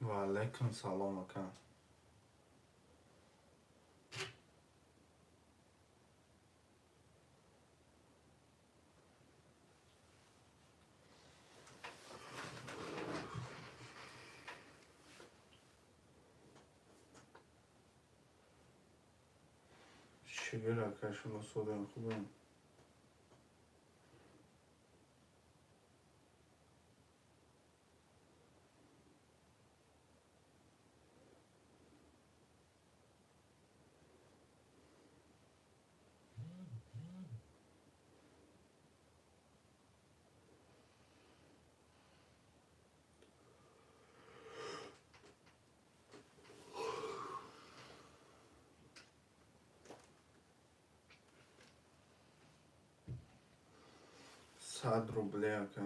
Ва алайкум салом, ака. Шукр, ака, шумо содем, хубем. 100 рублей, ака.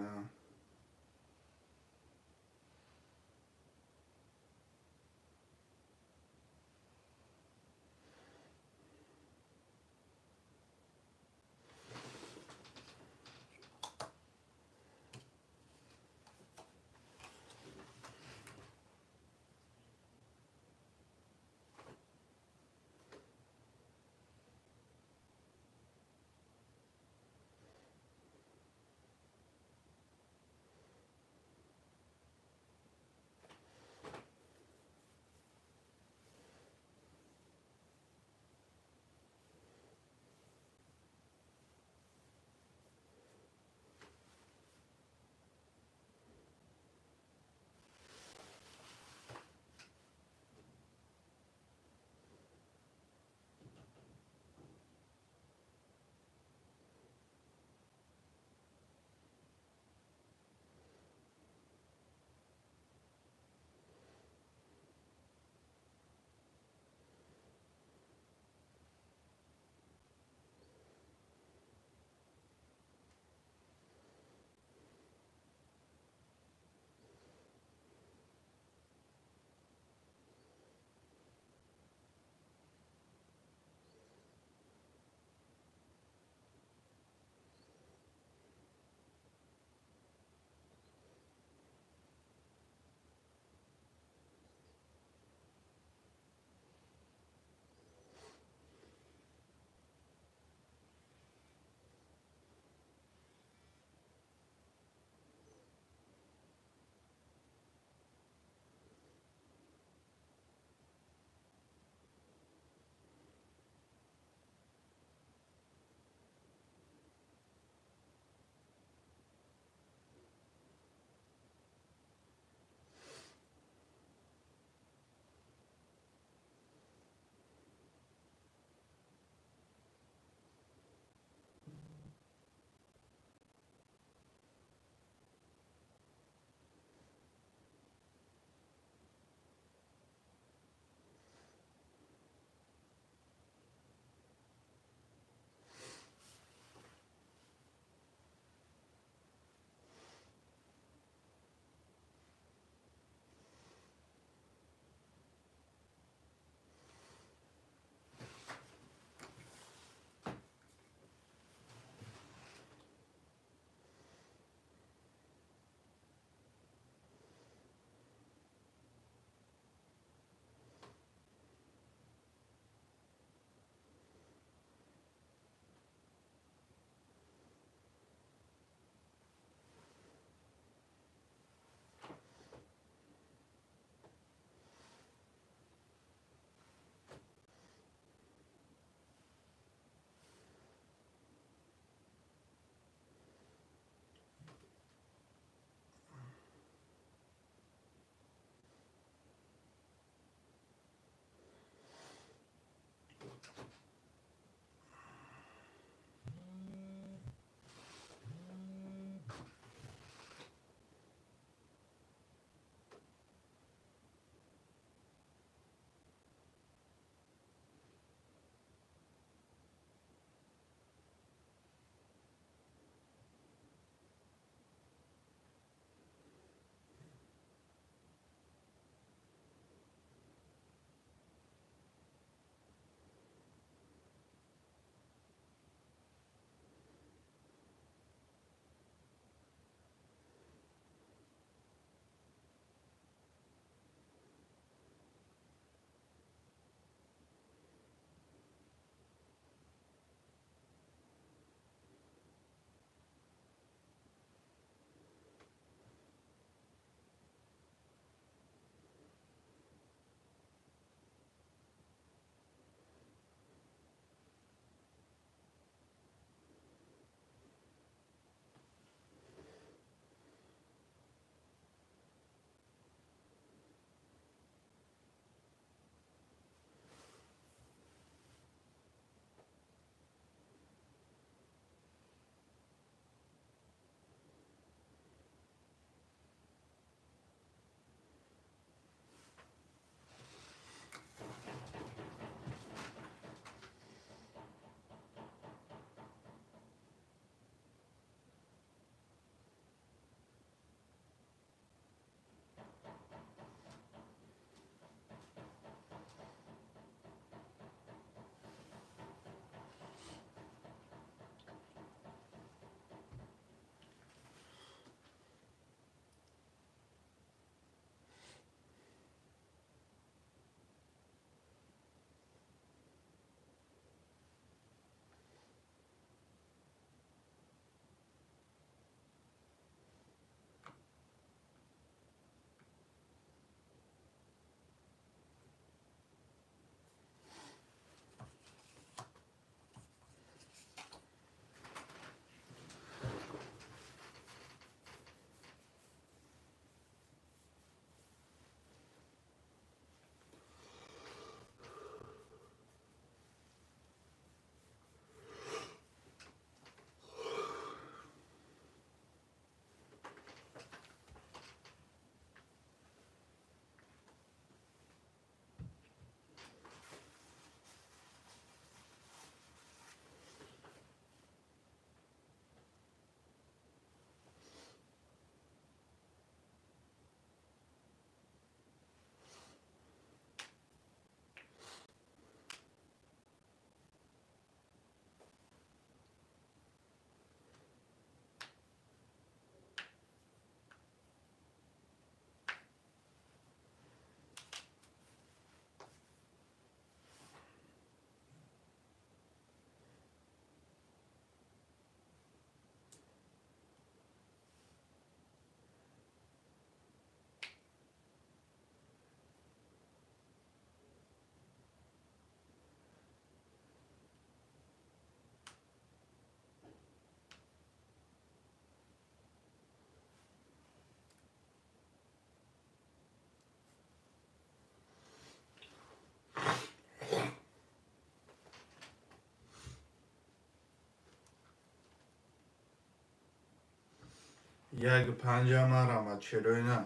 Як панҷа марама, чирои на?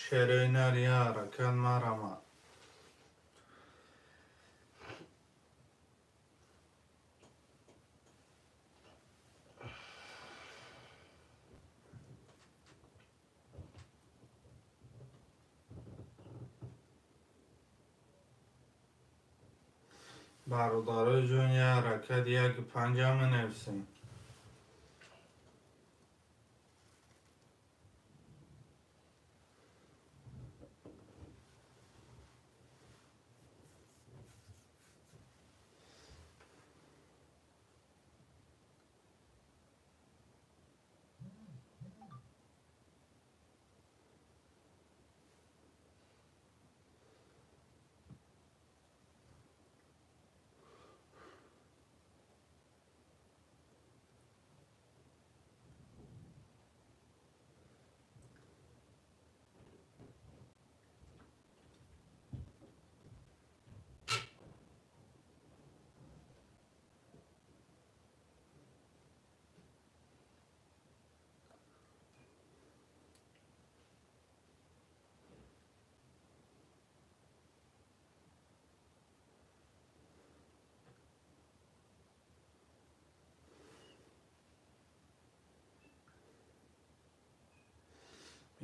Шерои нар я ҳаракат марама. Бародарои ҷон, я ҳаракат як панҷа менависем.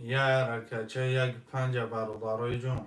Я ҳаракатча як панҷа, бародарои ҷон.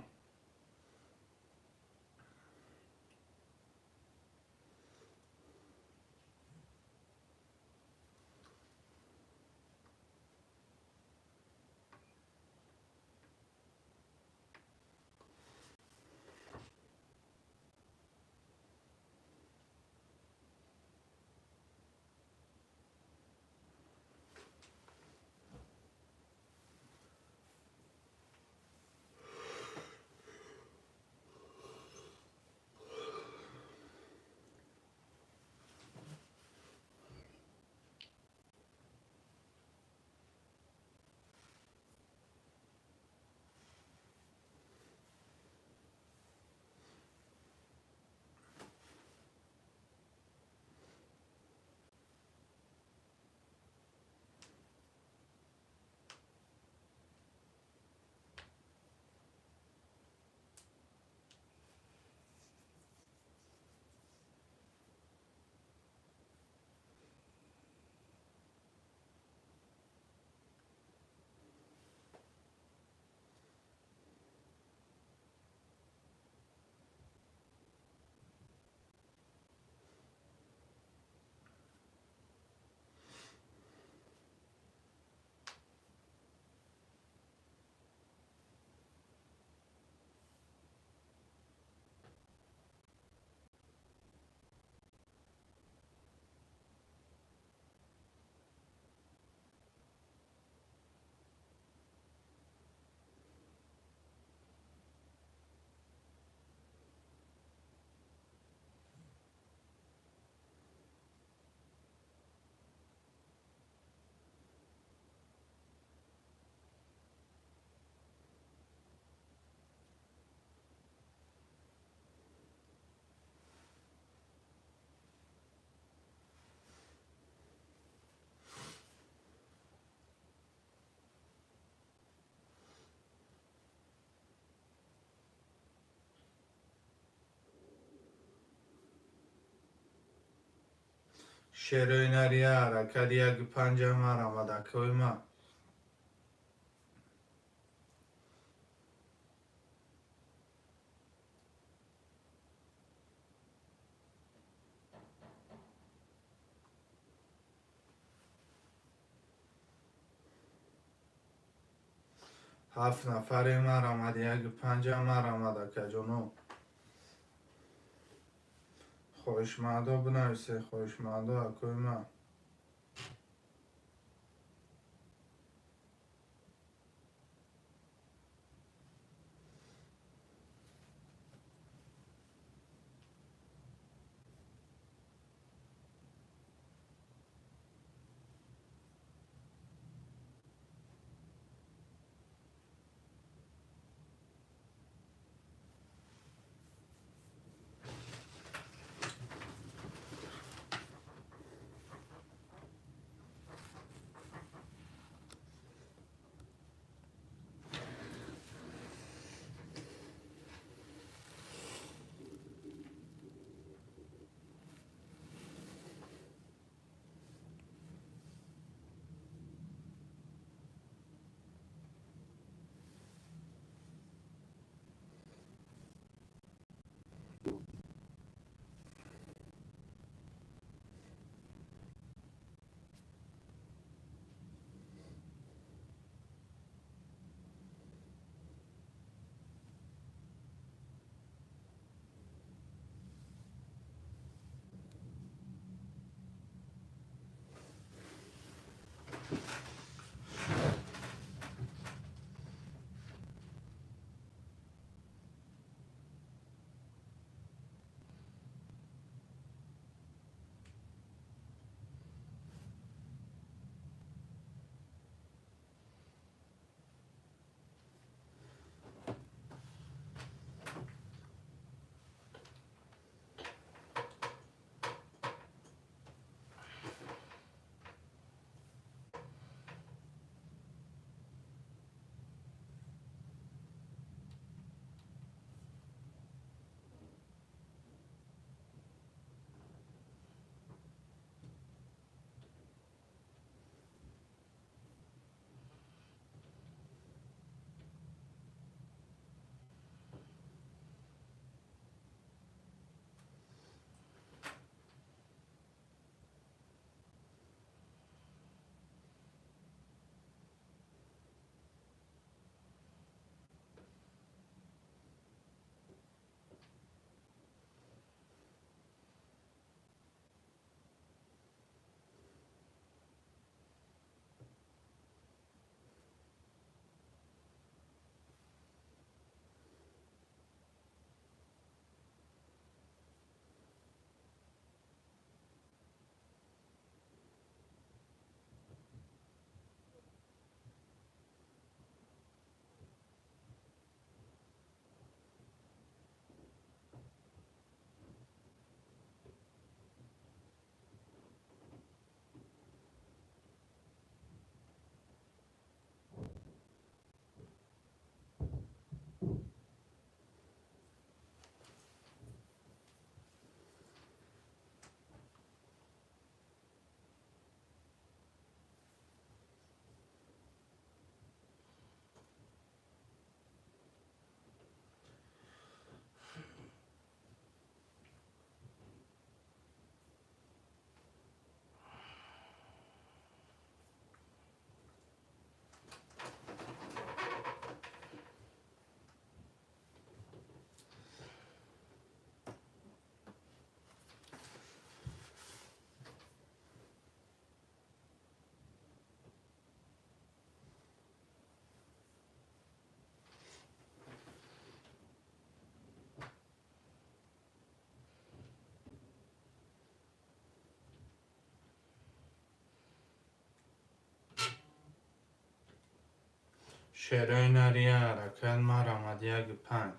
Шерои нария ҳаракат як панҷа марамад, акои ман. Ҳафт нафаре марамад, як панҷа марамад, акаҷоно. Хоҳишмандо бинависе, хоҳишмандо, акои ман. Шерои нария ҳаракат марамад, як панҷ.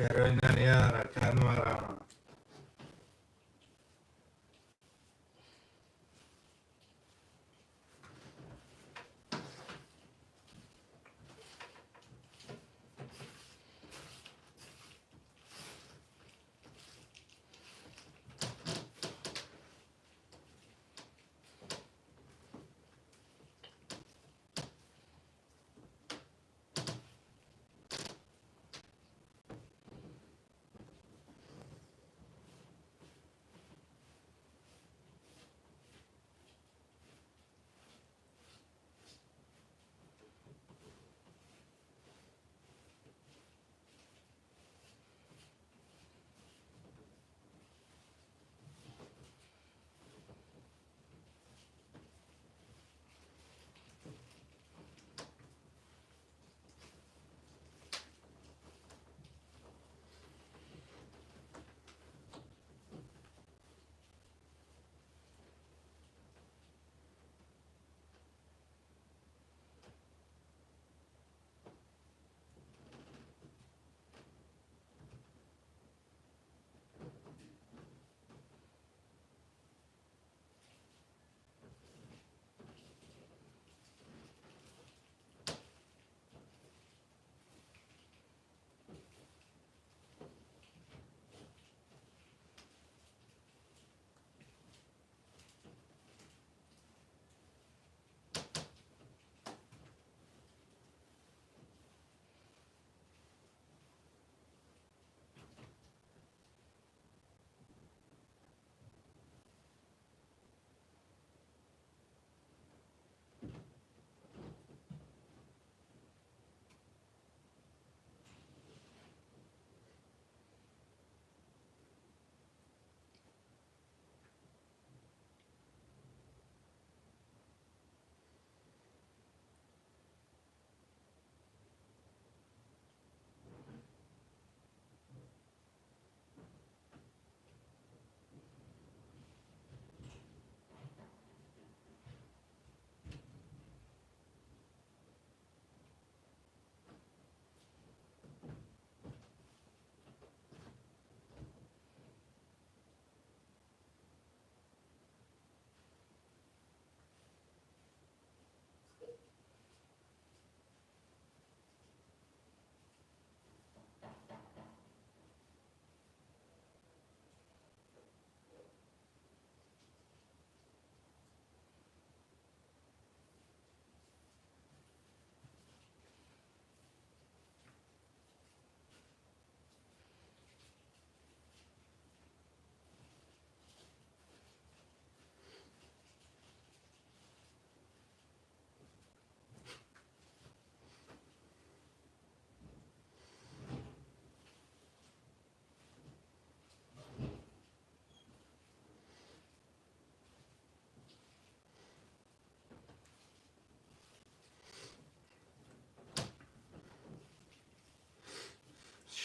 Шерои нария, ҳаракат марамад.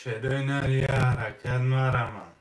Шерои нария, ҳаракат марамад.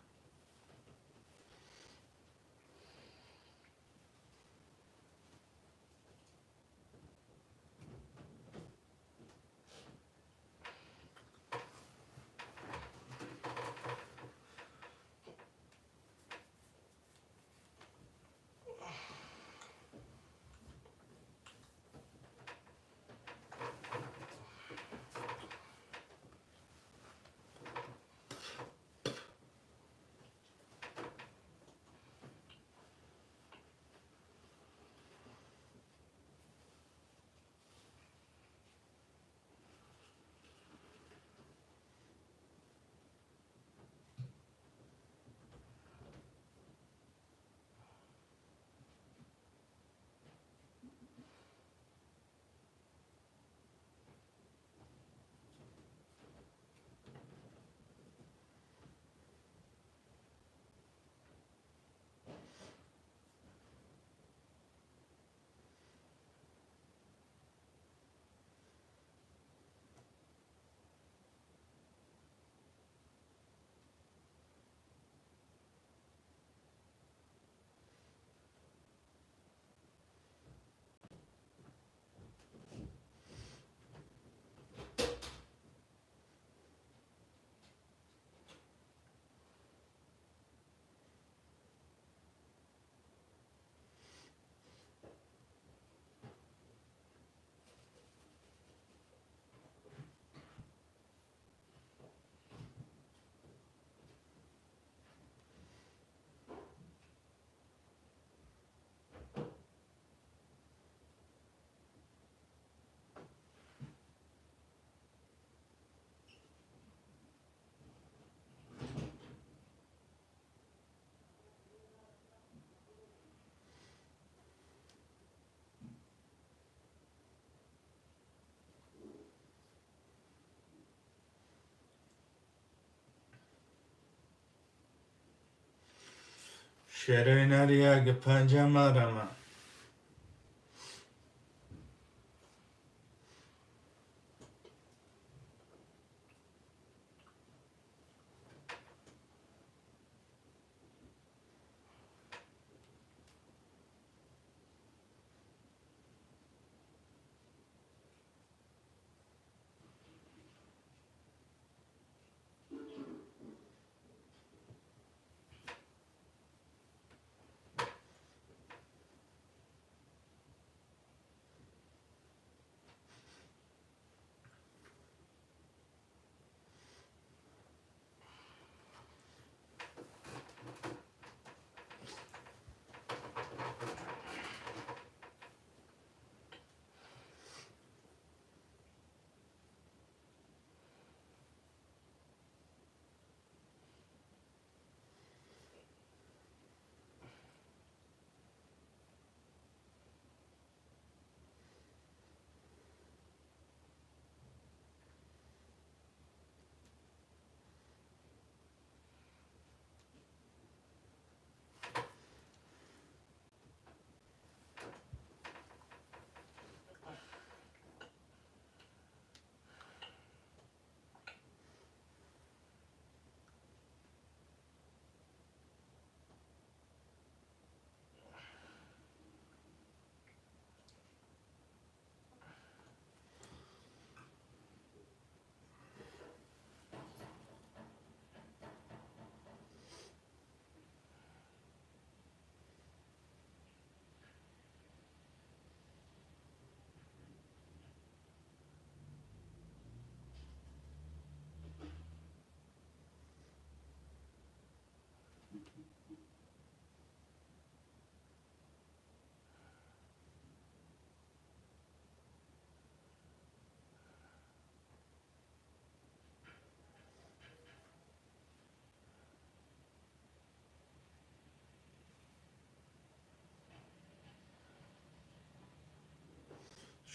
Шерои нари як панҷа марама.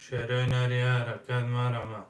Шерои нари ҳаракат марама.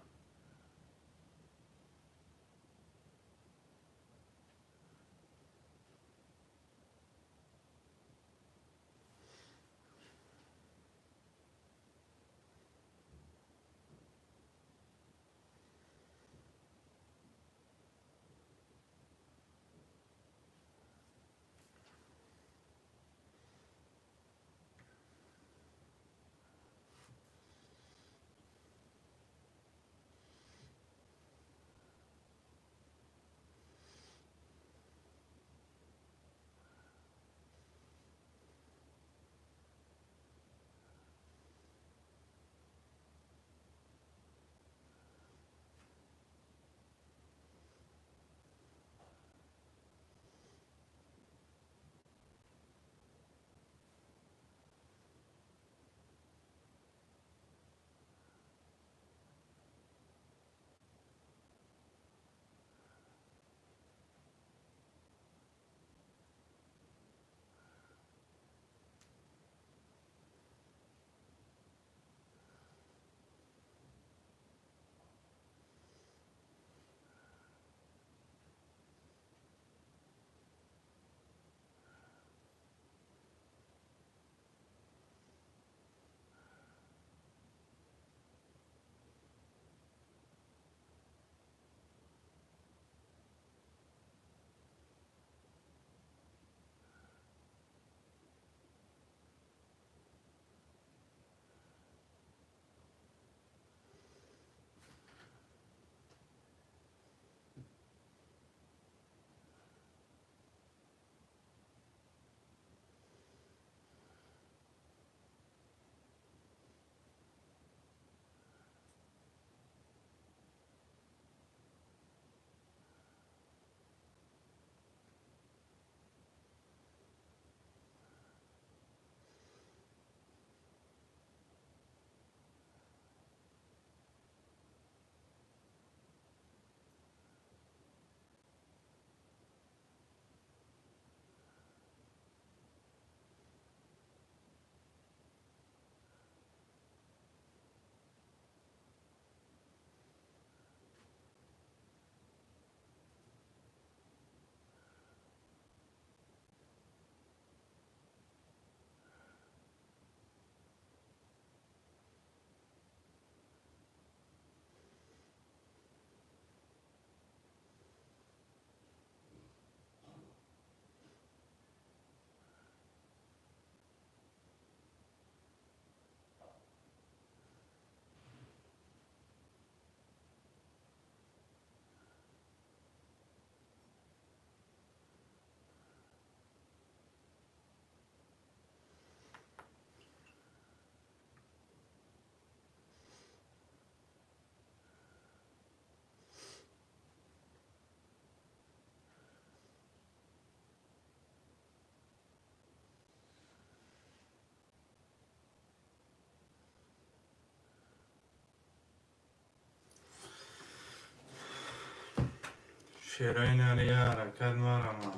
Шерои нария ҳаракат марама.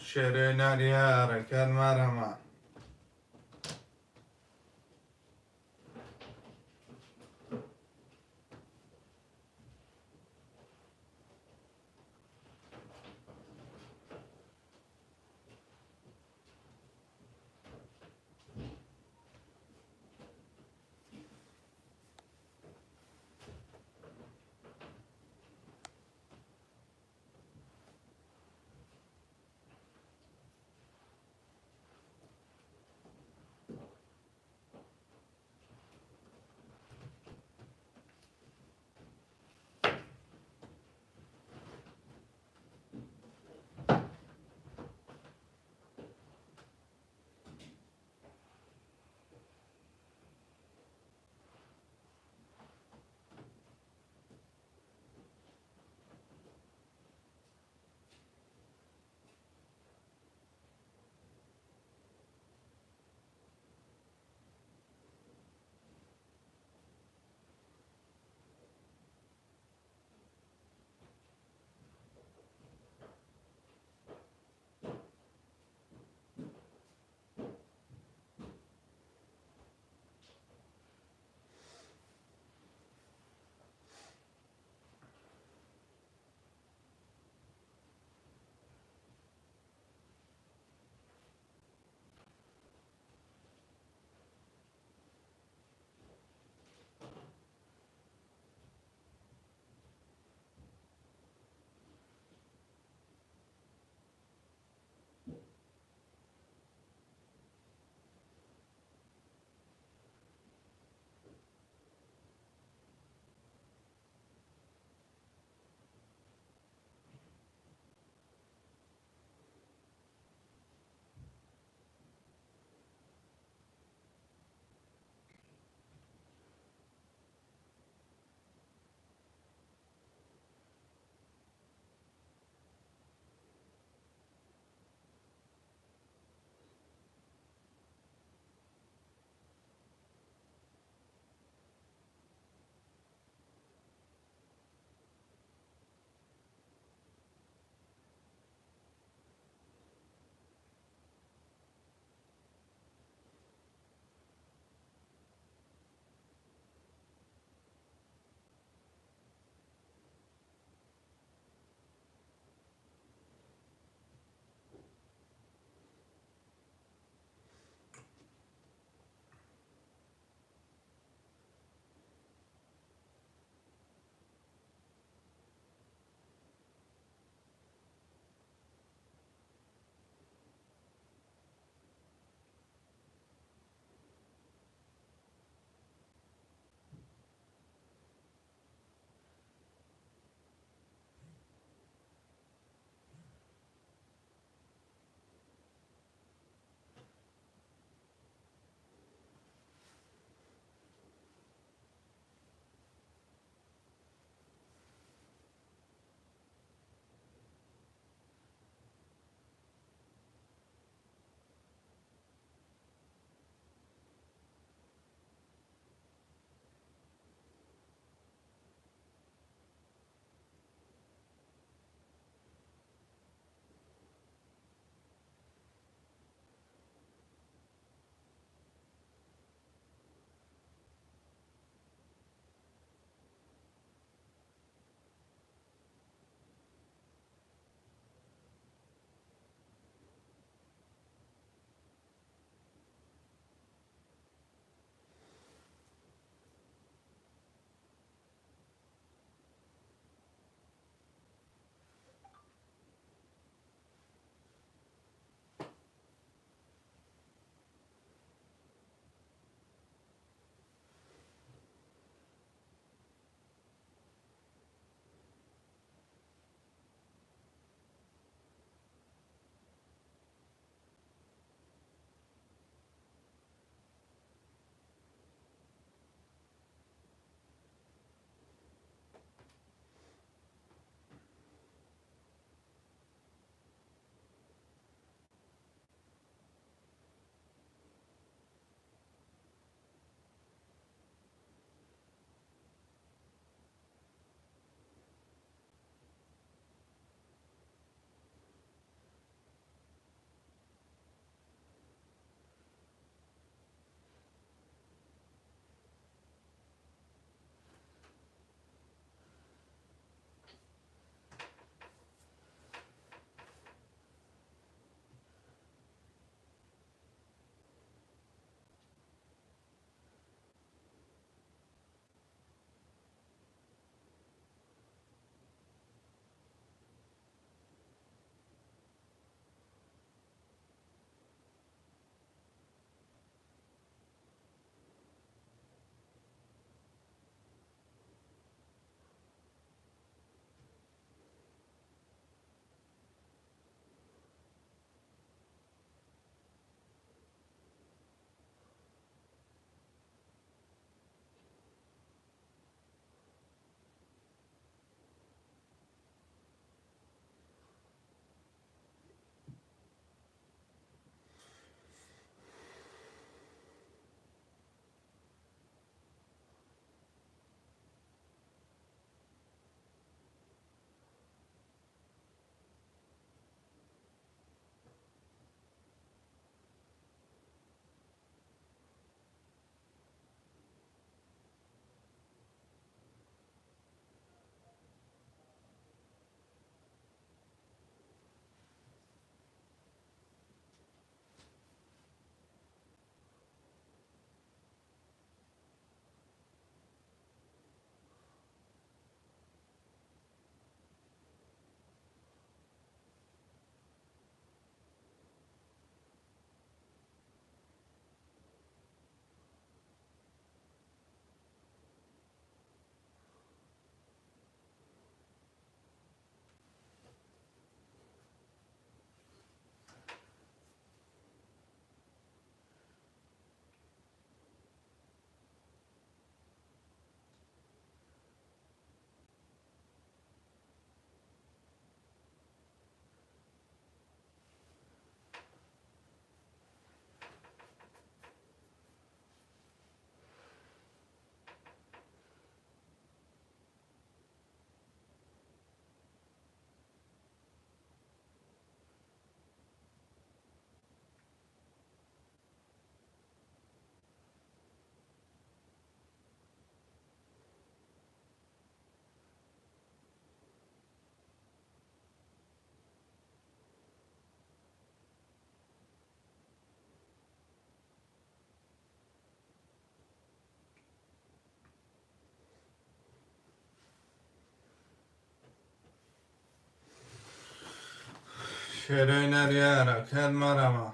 Шерои нария ҳаракат марама. Шерои нари ҳаракат марава.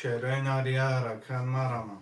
Шерои нария ҳаракат марама.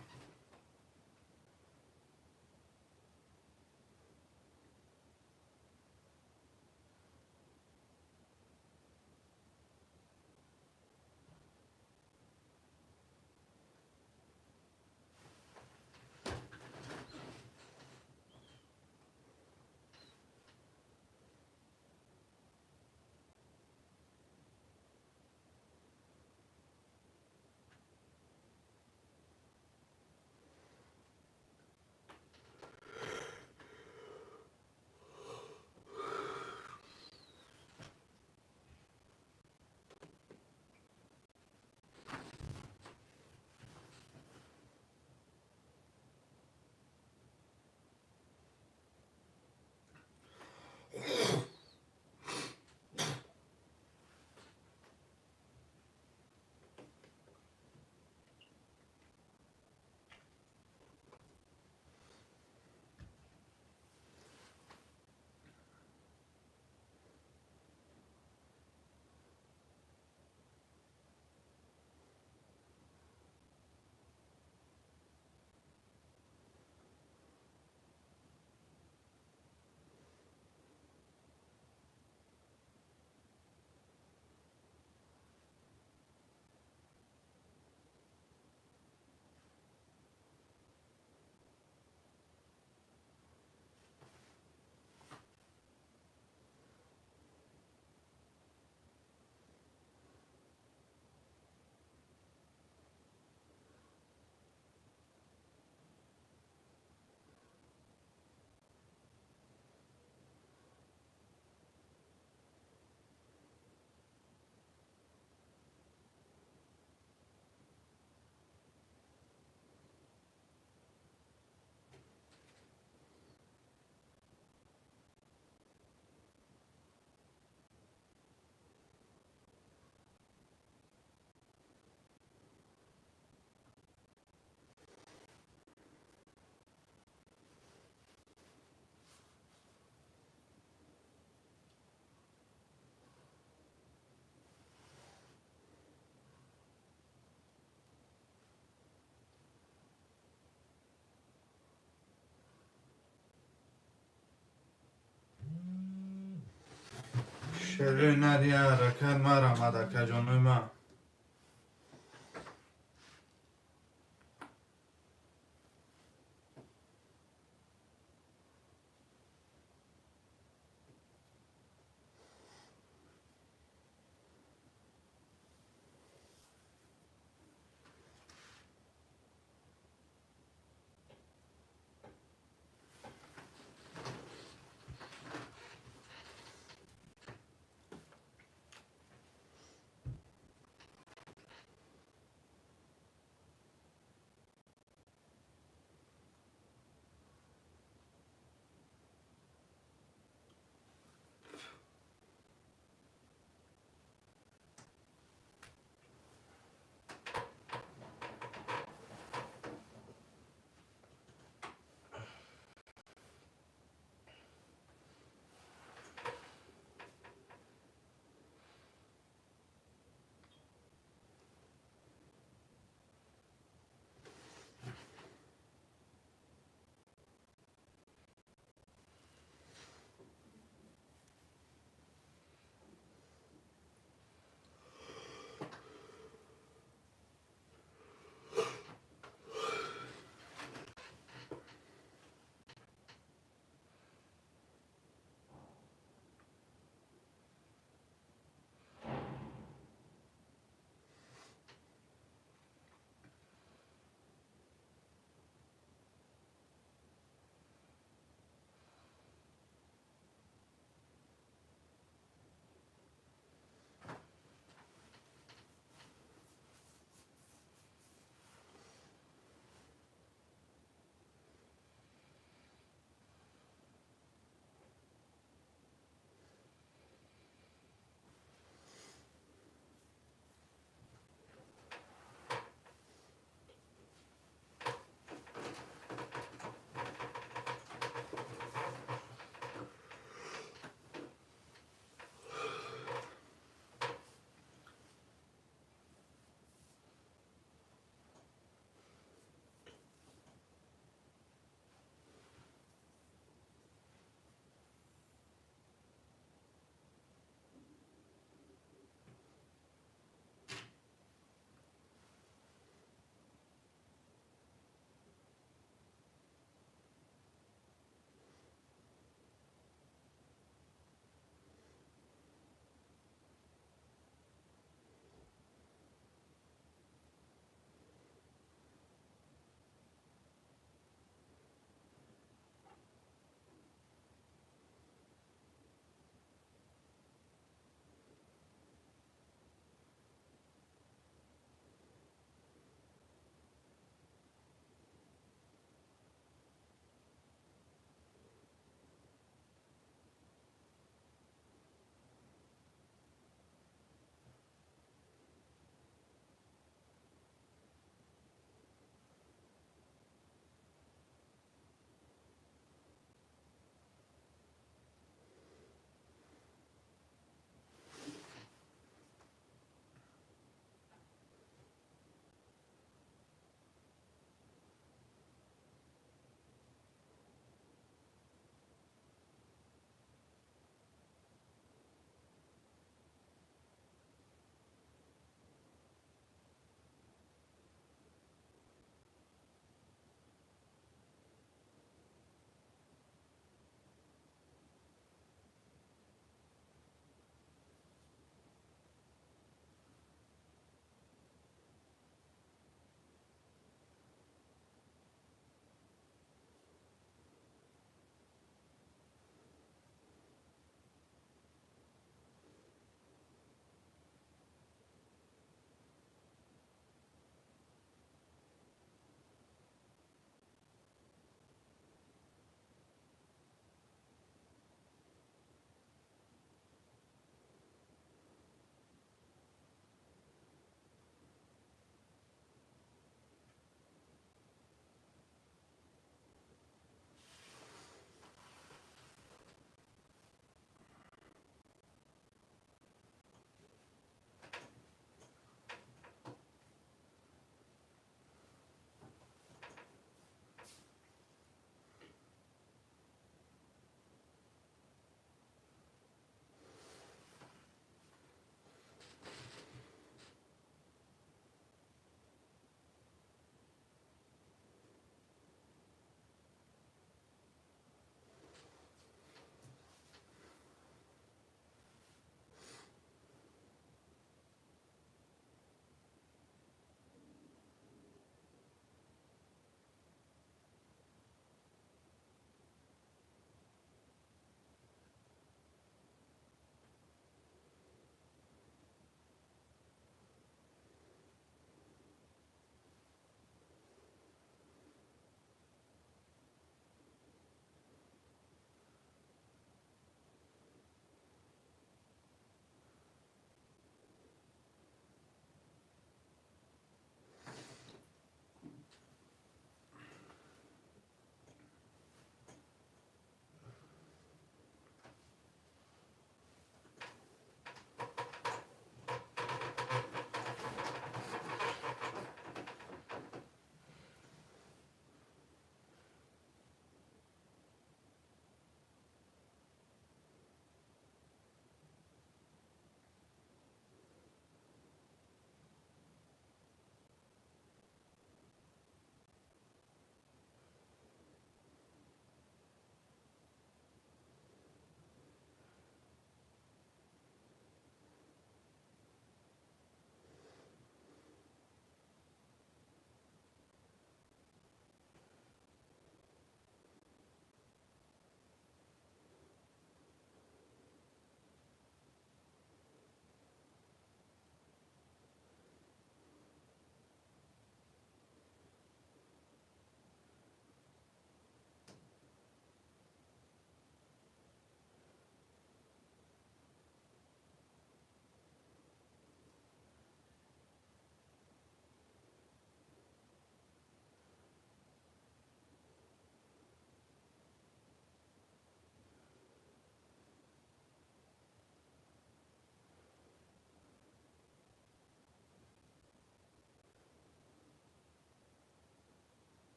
Шерои нария ҳаракат марамад, акаҷонои ман.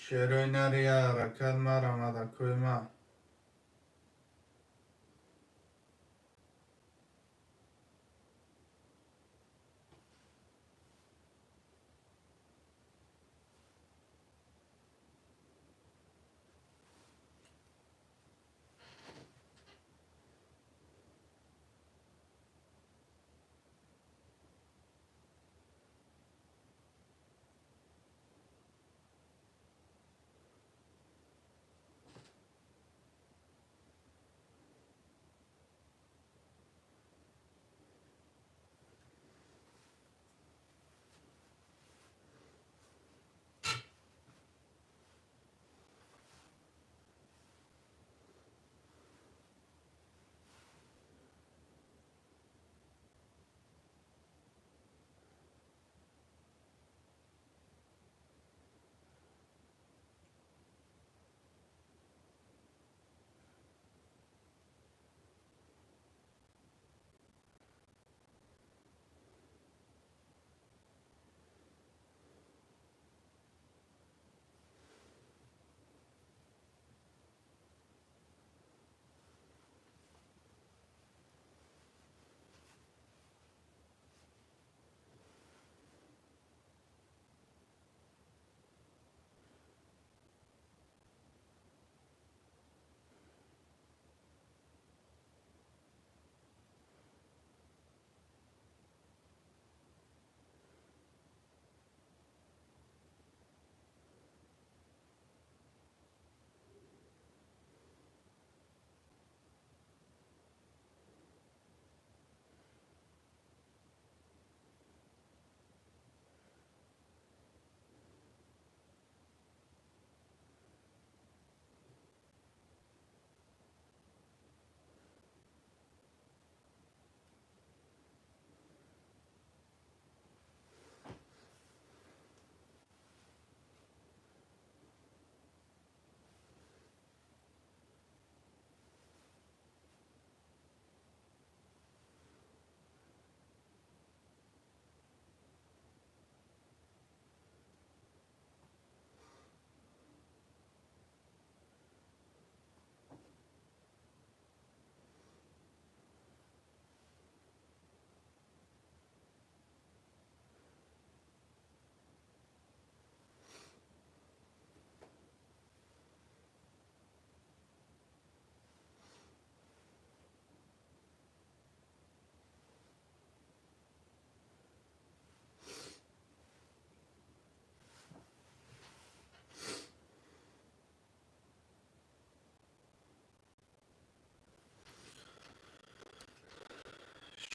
Шерои нари як ҳаракат марамад, акои ман.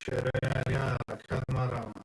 Шерои нари як ҳаракат марамад.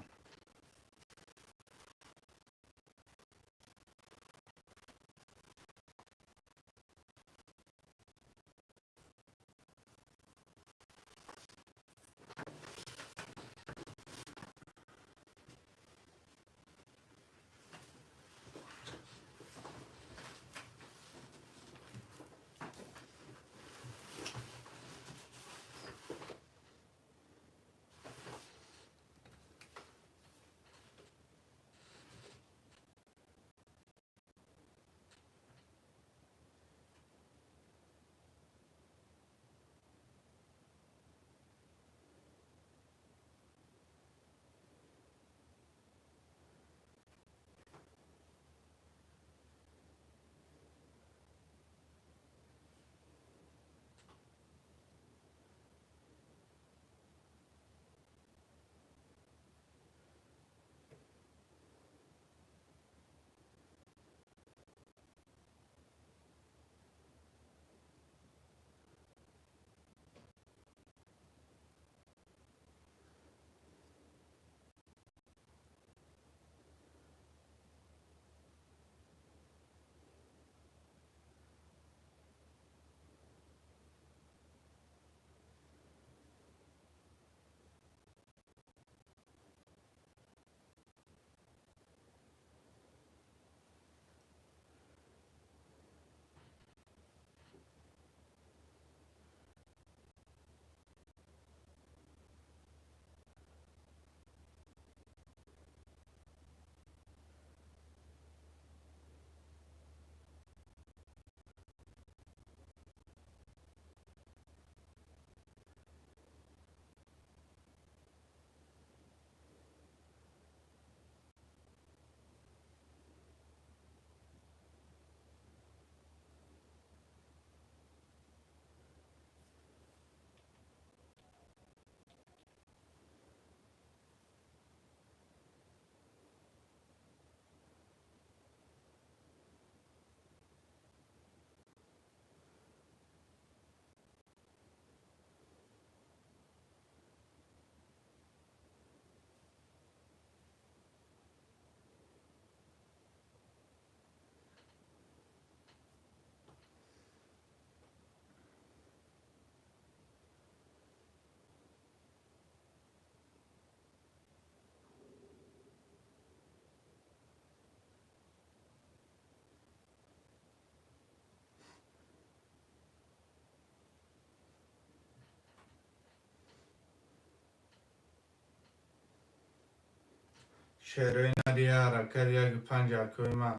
Шерои нари ҳаракат яку панҷ, акои ман.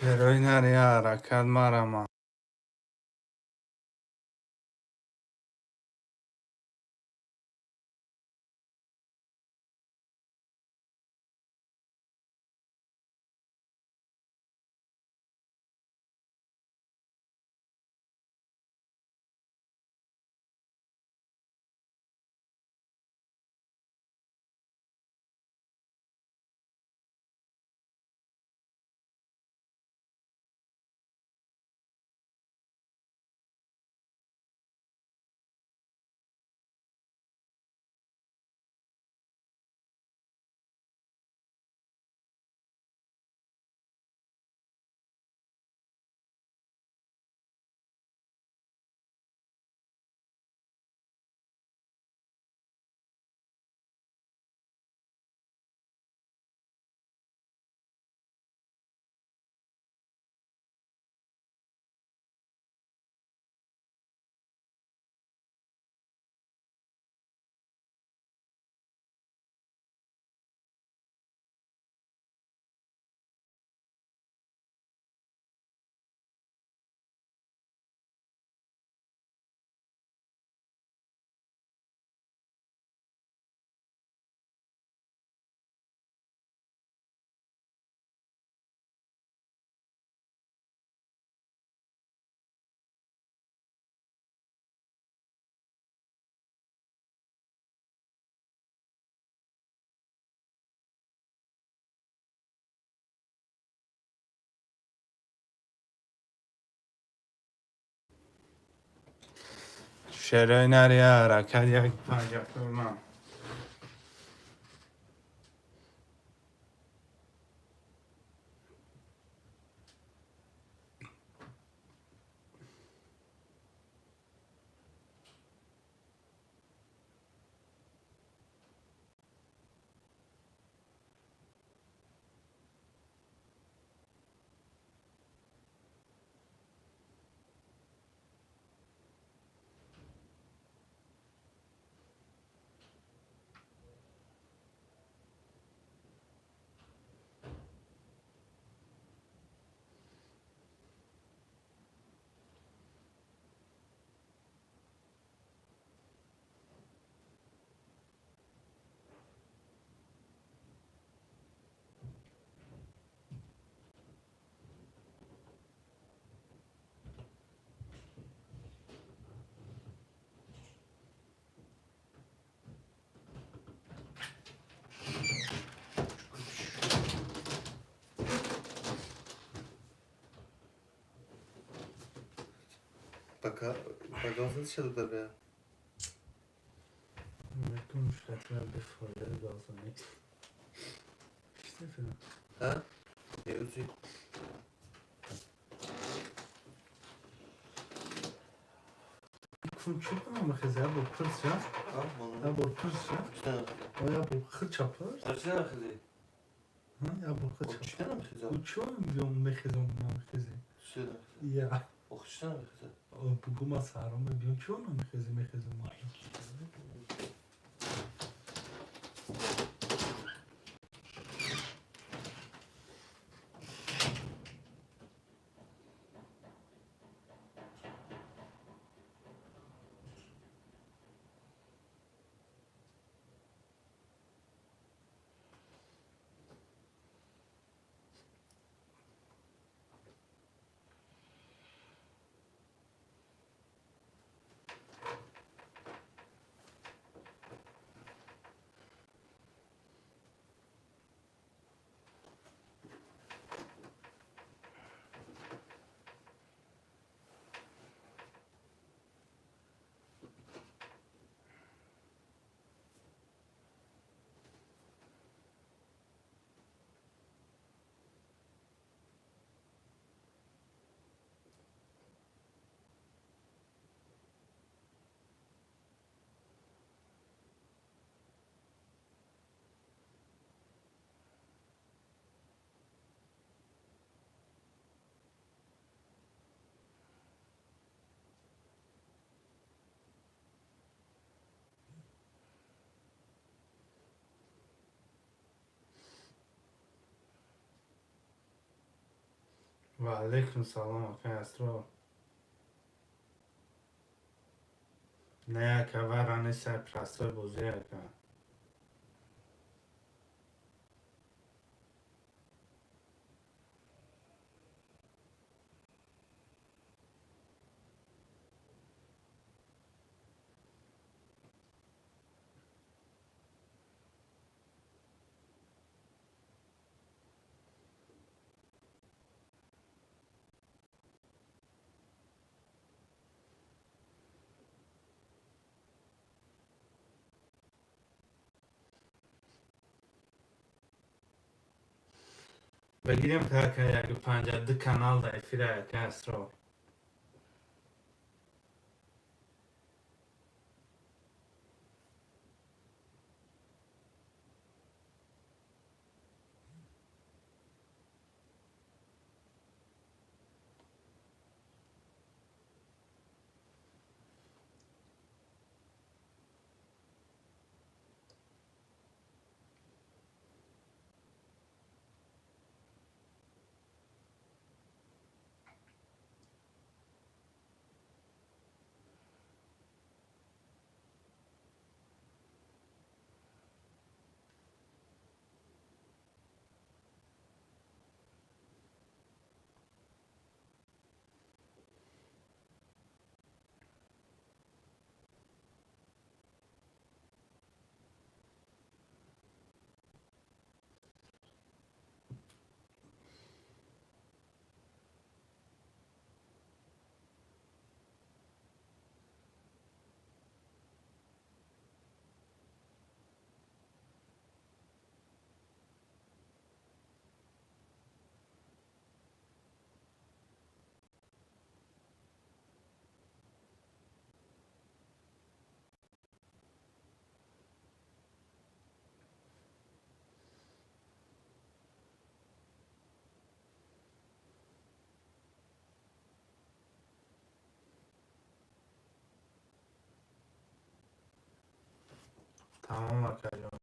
Шерои нари ҳаракат марама. Шерои нари ҳаракат як панҷакурман. Baka, bakalsın dışarıda be. Ha? Ne üzeyim? Бугу ма саҳро мебиём, чиро намехезӣ? Мехезам. Ва алайкум салом, акай Асрор. Не, ака, вара несай, простой бозӣ, ака. Бигирем, ка, ака, яку панҷа ду канал да эфира, ака Асрор. Тамом, акаҷон.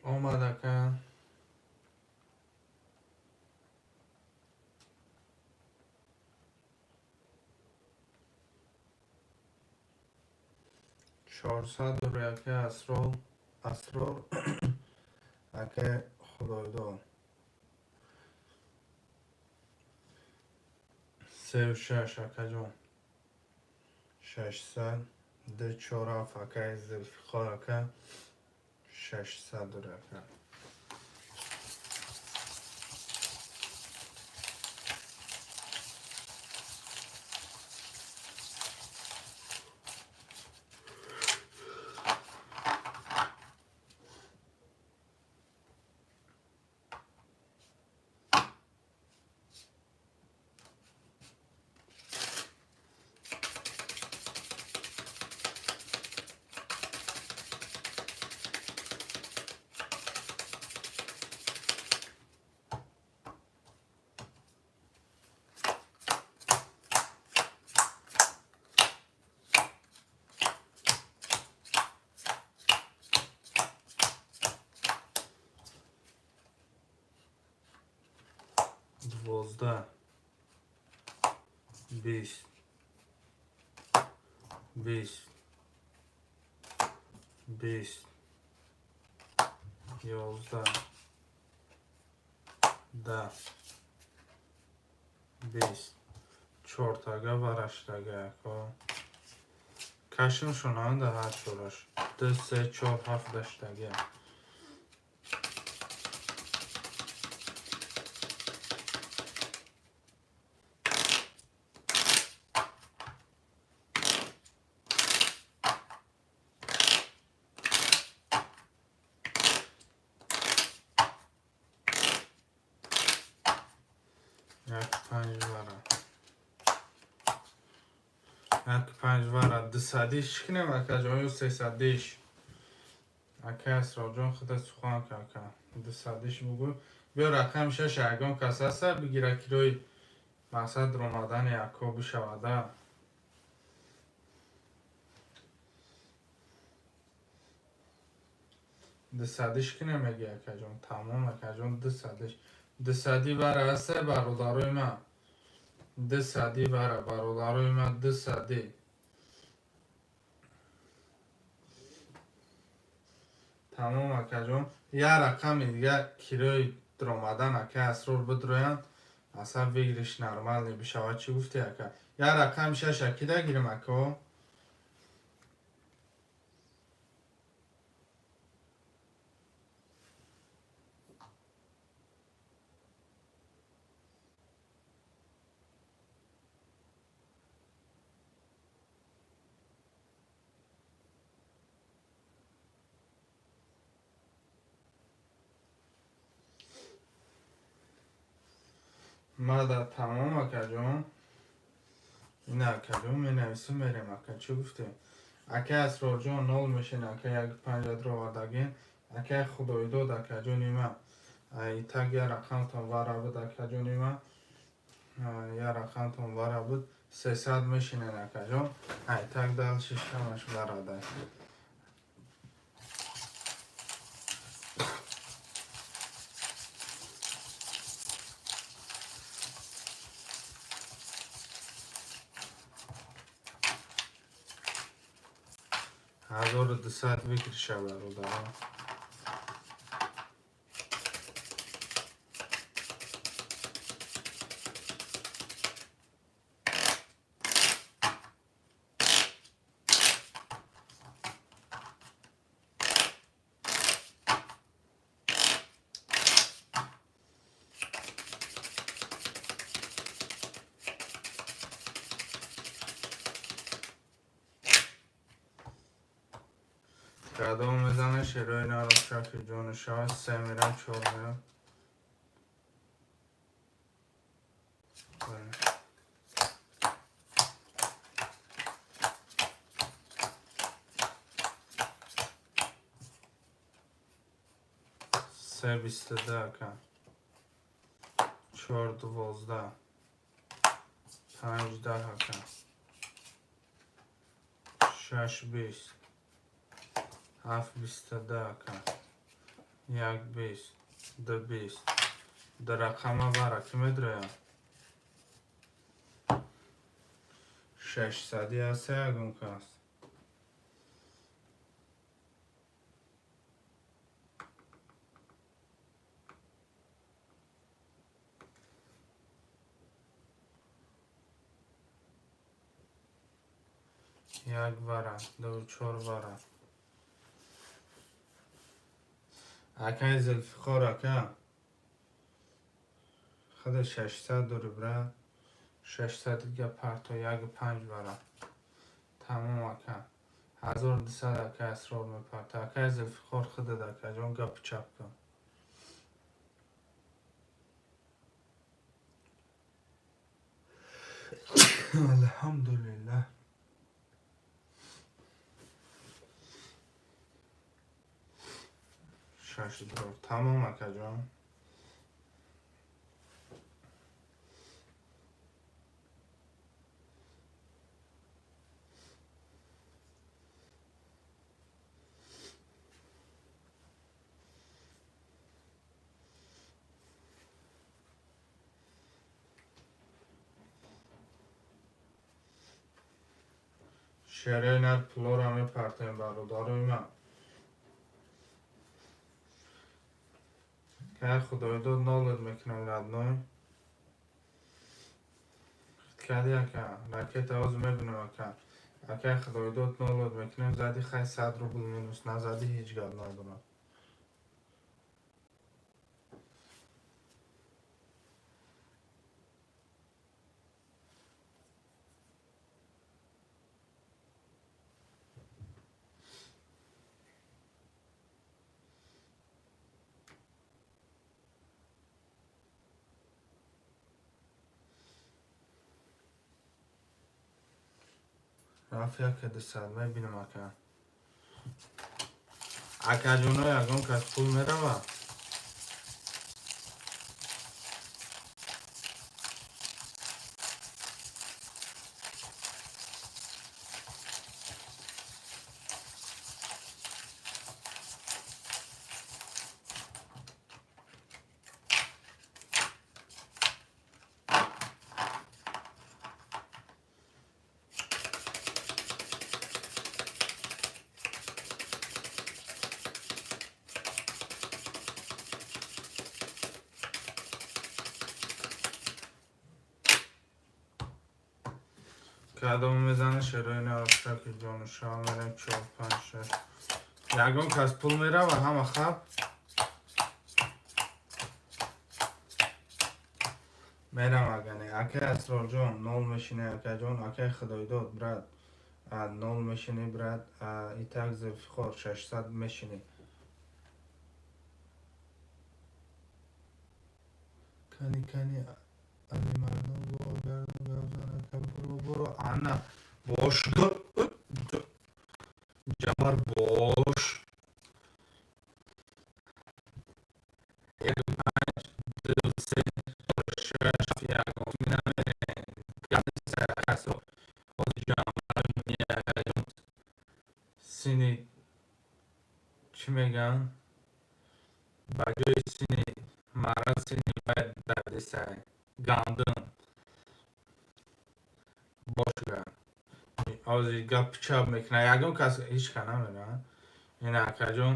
Омад, ака. 400 рубли, ака Асрор, Асрор, ака Худойдод. 36, акаҷон. 600, ду чор ҳафт, акаи Зулфиқор ака. 600 рубли, ака. 11, 20, 20, 20, 11, 10, 20. Чортага вараштага яко. Кашим шунанда ҳар чораш. 2, 3, 4, 7, 8-тага. Як панҷ вара. Як панҷ вара. Дусадиш чӣ кунем, акаҷон, ё сесадиш? Ака Асрорҷон, худа сухан ка, ака. Дусадиш бугӯ. Биё рақами шаш ягон кас ҳаста бигира, кирои мақсад ромадани ако бишавада. Дусадиш кунем меги, акаҷон. Тамом, акаҷон, дусадиш. Дусадӣ вара ҳаста, бародарои ман. Дусадӣ вара, бародарои ман, дусадӣ. Тамом, акаҷон. Як рақами дига кирои ромадан ака Асрор бидроянд. Асаб выигрыш нормальный бишавад. Чӣ гуфтӣ, ака? Як рақами шаша кида гирем, ако? Мада тамом, акаҷон. Ина, акаҷон, менависем, мерем, ака. Чӣ гуфтем? Ака Асрорҷон, нол мешин, ака, як панҷадро овардагин. Ака Худоидод, акаҷони ман. Итак, як рақамтон вара буд, акаҷони ман. Як рақамтон вара буд. 300 мешинен, акаҷон. Итак, дальше ҳамаш варада. 1200 выигрыша, бародарон. Кадом мезане шерои наро шаки ҷони шава? Се мирам, чор мирам. Се 22, ака. Чор 12. Панҷ 10, ака. Шаш 20. Ҳафт 22, ака. Як 20. Ду 20. Ду рақама вара ки медроям? Шашсадӣ ҳаста ягон кас? Як вара, ду, чор вара. Акаи Зулфиқор, ака. Худа 600 дори, бра. 600 дига парто, як панҷ вара. Тамом, ака. 1200, ака Асрор мепарта. Акаи Зулфиқор, худат, акаҷон, гапу чап кун. Алҳамдулиллаҳ. Шаш дрор. Тамом, акаҷон. Шерои нар пулора мепартем, бародарои ман. Кай худоидод нолед мекунам, родной. Кади, ака, ракета ҳозир мебинам, ака. Акай худоидод, нолед мекунем. Зади, хай, 100 рубл минус, назади, ҳеҷ гап надорам. Рафт яке 200, мебинам, ака. Акаҷоно, ягон кас пул меравад? Кадом мезана шерои нарафтаки ҷонуша? Мерем, чор, панҷ, шаш. Ягон кас пул мерава? Ҳама хаб мерам. Агане, акай Асрорҷон, нол мешине, акаҷон. Акай Худойдод, брат, нол мешини, брат. Итак, Зулфиқор, 600 мешини. Кани, кани, Алимардон, бо гардон гап зан, ака. Буро, буро, ана бош, ҷамар бош. Як, панҷ, ду, се, шаш, як. Намерем. Ҳозир ҷамар, сини чӣ мегӯянд, ба ҷои сини мара сини вай дардисай гандум бошга. Ҳозир гап чап мекунад, ягон кас ҳеҷ ка намедонад. Ина, акаҷон,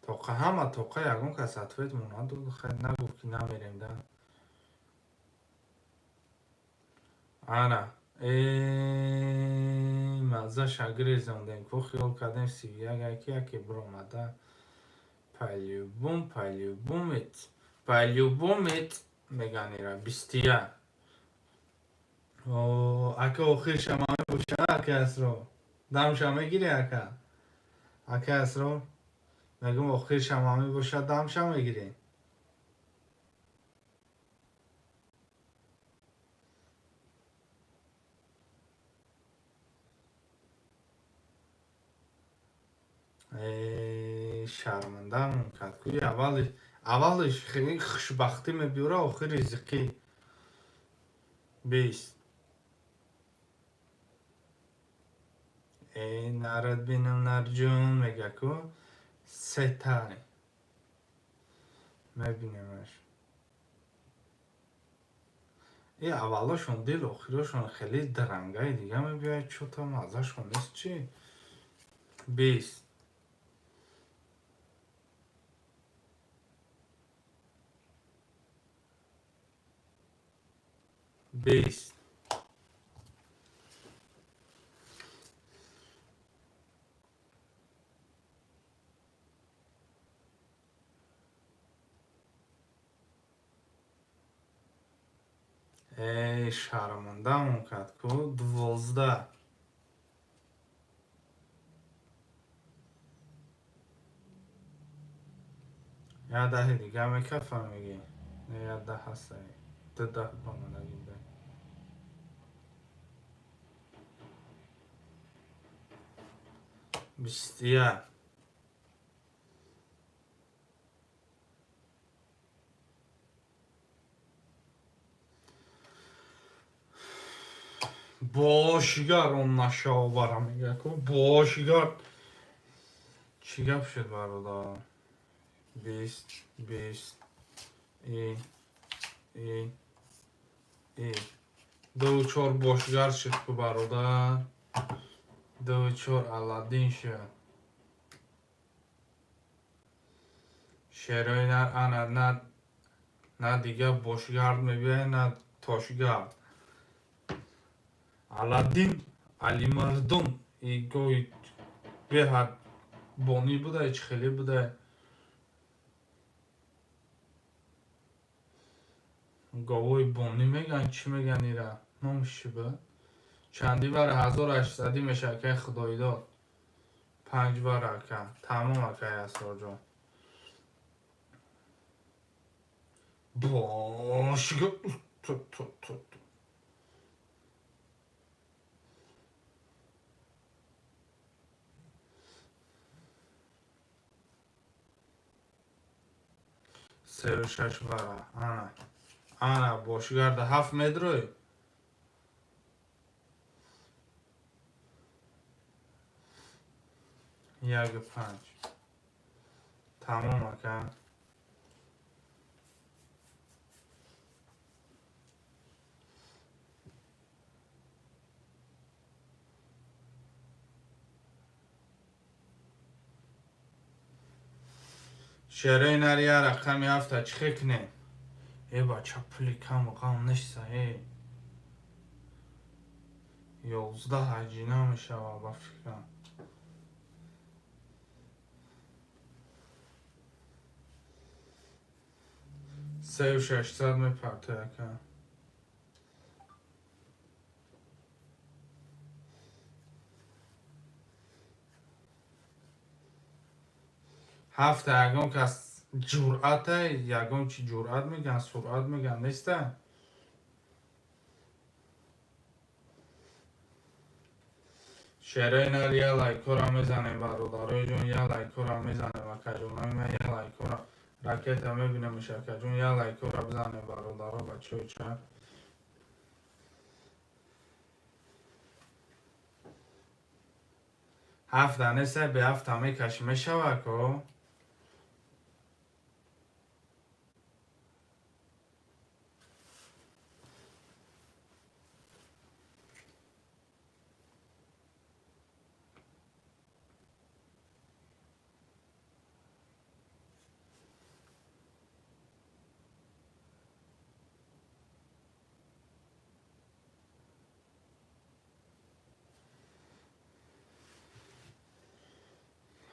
тоқа, ҳама тоқа, ягон кас ответ мо надод. Хай, нагуфт, ки намерем да. Ана маззаша гирезондем ку, хиёл кардем 31, яки яке биромада. По-любому, по-любому, по-любому меган ира 21. Ака, охирша ма мебоша. Ака Асрор, дамша мегири, ака? Ака Асрор, мегум, охирша ма мебоша, дамша мегири. Шармандаамон кард ку. Аввалиш хеле хушбахтӣ мебиёра, охири зиқӣ. 20. Э, нарад бинам, нарҷон мега ку, сетай мебинемаш. И аввалошон дил, охирошон хеле дрангаи дига мебиёяд, чӯто маззашон нест чӣ. 20. 20. Эй, шармандаамон кард ку. 12. Як даҳи дига мекафа, мегӣ, як даҳ ҳастай, ду даҳ бомадагида. 21. Бошигар он нашавара мега ку, бошигар. Чӣ гап шуд, бародар? 20, 20, и и ду, чор, бошигар шуд ку, бародар. 2-4 Аладдин шуд. Шерои нар ана на дига бошгард мебиёяд, на тошгард. Аладдин Алимардон игои беҳад бонӣ буда, чӣ хеле буда. Говои бонӣ меган, чӣ меган ира? Номаш чӣ буд? Чанди вара 1800 меша акай Худоидод. 5 вара ака. Тамом акай Асрорҷон. Бошига ту ту ту. Сею шаш вара. Ана. Ана бошигарда 7 медрой. 1-5. Тамом ака. Шерои нари я рақами ҳафта чӣ хел кунем? Э бача пули каму ғам неста э. 11 ҳаҷина мешава ба фикрам. 3600 мепарте ака. Ҳафта ягон кас ҷуръата, ягон чи ҷуръат меган, суръат меган, неста? Шерои нар я лайкора мезанем бародарои ҷон, я лайкора мезанем акаҷонои ман, я лайкора ракета мебинемш акаҷон, я лайкора бизанем бародаро бачаҳои ча. Ҳафта неста, бе ҳафта мекашӣ мешава ко?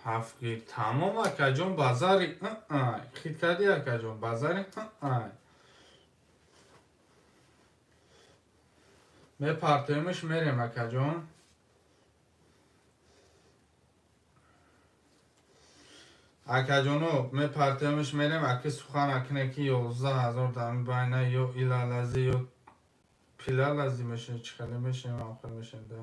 Ҳафт гир. Тамом акаҷон базари хит кардӣ акаҷон базари мепартоемш мерем акаҷон. Акаҷоно мепартоемш мерем аки сухан акне ки 11000 дами байна ё илалази ё пилалази мешем чӣ хеле мешем амхел мешем да.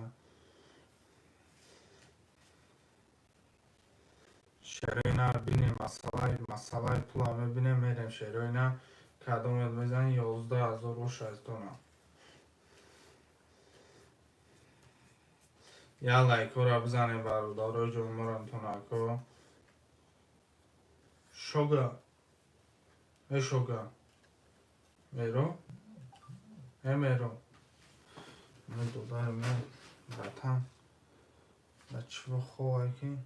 Шерои нар бинем масъалаи пула мебинем мерем шерои нар кадомет мезанем 11000 дона. Я лайкора бизанем бародарои ҷонморам тонако. Шога. Э шога. Меро? Э меро. Ме додари ме братан. Да чиво ховай ки?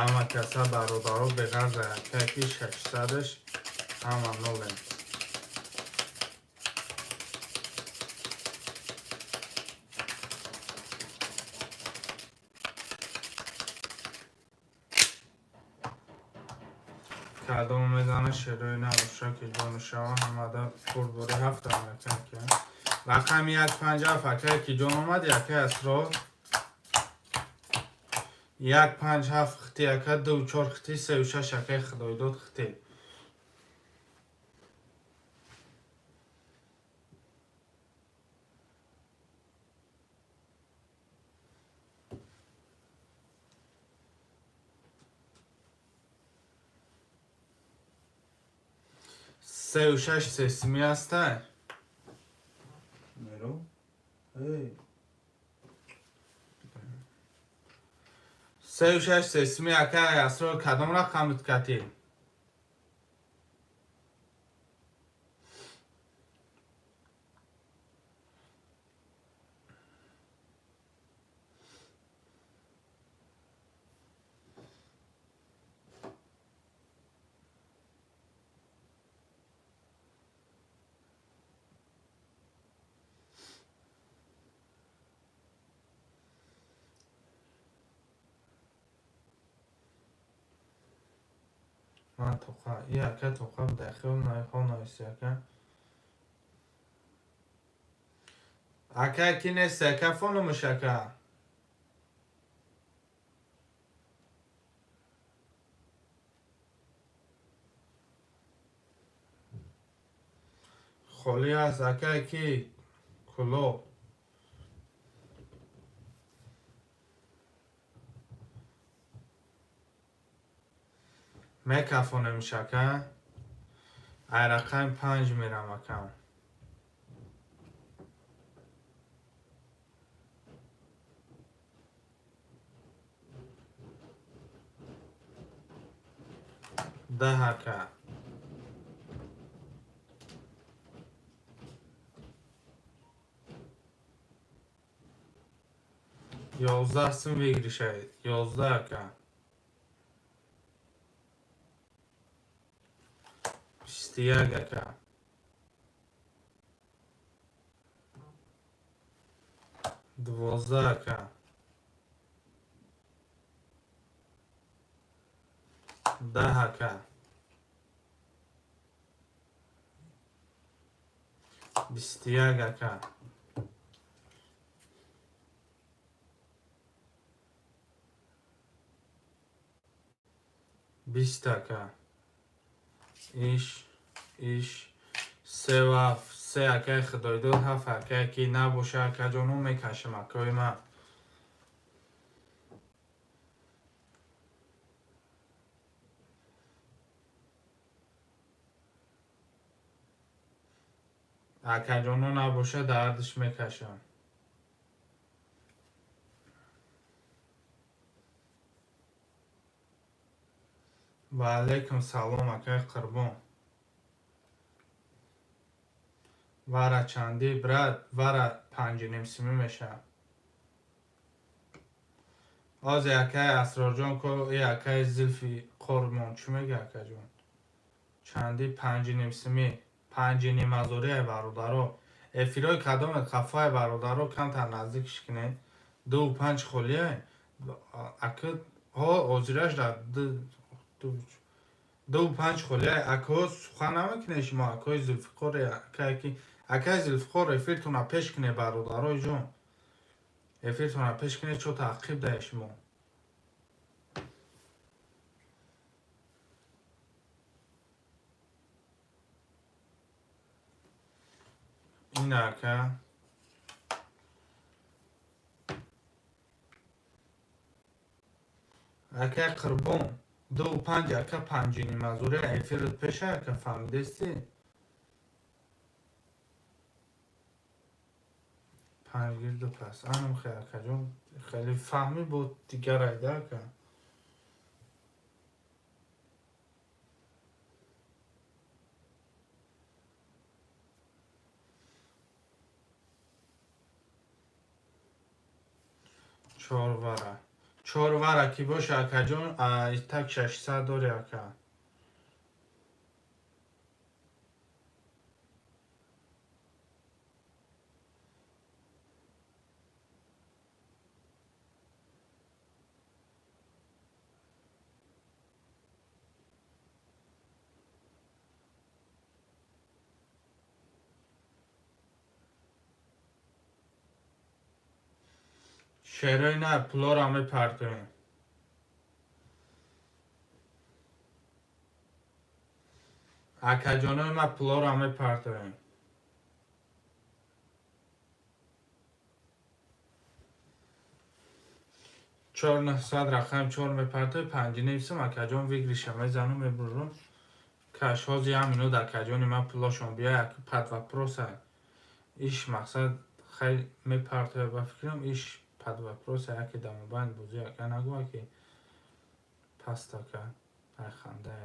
Ҳама каса бародаро беғарза якаки 600-ш ҳама нолем. Кадом мезана шерои нароша ки ҷону шава ҳамада бурдбори ҳафта якаки. Рақами 157 акае ки ҷон омад якай асрор. 157 хити ака 24 хити 36 акаи Худоидод хити. Сею шаш сесими ҳастай. Меро. Эй. 3-6 сесими, ака Асрор, кадом рақамит катӣ? Ман тоқа и ака тоқа буда, хел ҳо нависи, ака. Ака, ки нест, ака, фонумш, ака. Холӣ аст, ака, ки кулоб. Мекафонемш, ака. Ай рақами 5 мерам, ака. 10, ака. 11 сум выигрыш ай, 11, ака. 21, ака. 12, ака. 10, ака. 21, ака. 20, ака. Иш иш се ҳафт се, акаи Худойдод, ҳафт, ака. Ки набоша, акаҷону, мекашам, акои ман. Акаҷону, набоша, дардиш мекашам. Ва алайкум салом, акаи Қурбон. Вара чандӣ, брат? Вара 5,5 сумӣ мешавад ҳозир, акаи Асрорҷон. Ко и акаи Зилфи Қурбон чӣ мега, акаҷон? Чандӣ? 5,5 сумӣ, 5,5 ҳазория, бародаро. Эфирҳои кадоме хафае, бародаро, камтар наздикш кунед. 2-5 холия, ака. Ҳо, ҳозираш дар 2-5 холия, акаҳо. Сухан намекунед шумо, акаҳои Зулфиқор? Акаки, акаи Зулфиқор, эфиртона пеш кунед, бародарои ҷон, эфиртона пеш кунед. Чо таъқиб даҳед шумо? Ин, ака, акаи Қурбон, 2-5, ака, 5,5 ҳазория. Эфират пеша, ака, фаҳмидестӣ? Панҷ гирду пас анам хе, акаҷон, хеле фаҳмӣ бо дигар айда, ака. Чорвара, чорвара ки боша, акаҷон, так 600 дори, ака. Шерои на пулоро мепартоем. Акаҷонои ма, пулоро мепартоем. 4 900, рақами чор мепартои, 5,5 сум, акаҷон. Выигрыш а мезанум, мебурам. Каш ҳози ҳам ино дар каҷони ман пулошон бия, як под вопроса. Иш мақсад хай мепартоя, ба фикрам, иш под вопроса, яке дамобайн бозӣ, ака, нагӯя ки пастака айханда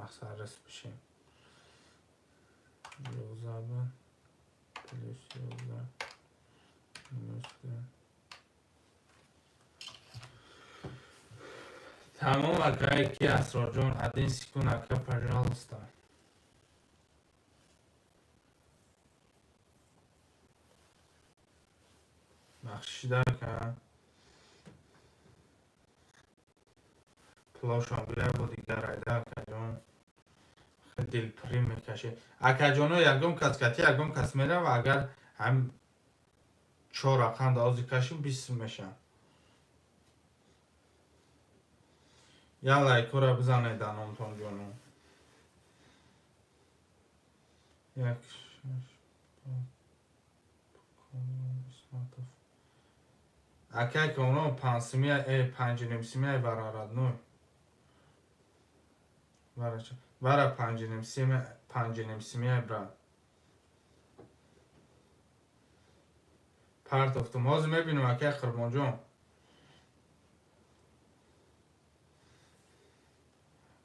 мақсад рис бишем. 11 плюс 11 минус 2. Тамом, акай ки Асрорҷон, один секунд, ака, пожалуйста. Бахшида, ака. Пулошон бия, бо дигар айда, акаҷон. Дилпурӣ мекашед. Акаҷоно, ягон кас кати ягон кас мерава, агар ҳам чор рақам даози кашим, 20 мешавад. Я лайкора бизанед, даномтон ҷоно. Як шаш. Исматов. Акай Комрон, пансимия, панҷнимсимия вара, родной. Вара вара панҷнимсимия, панҷнимсимия, брат. Партофтум. Ҳозир мебинем, акай Қурбонҷон.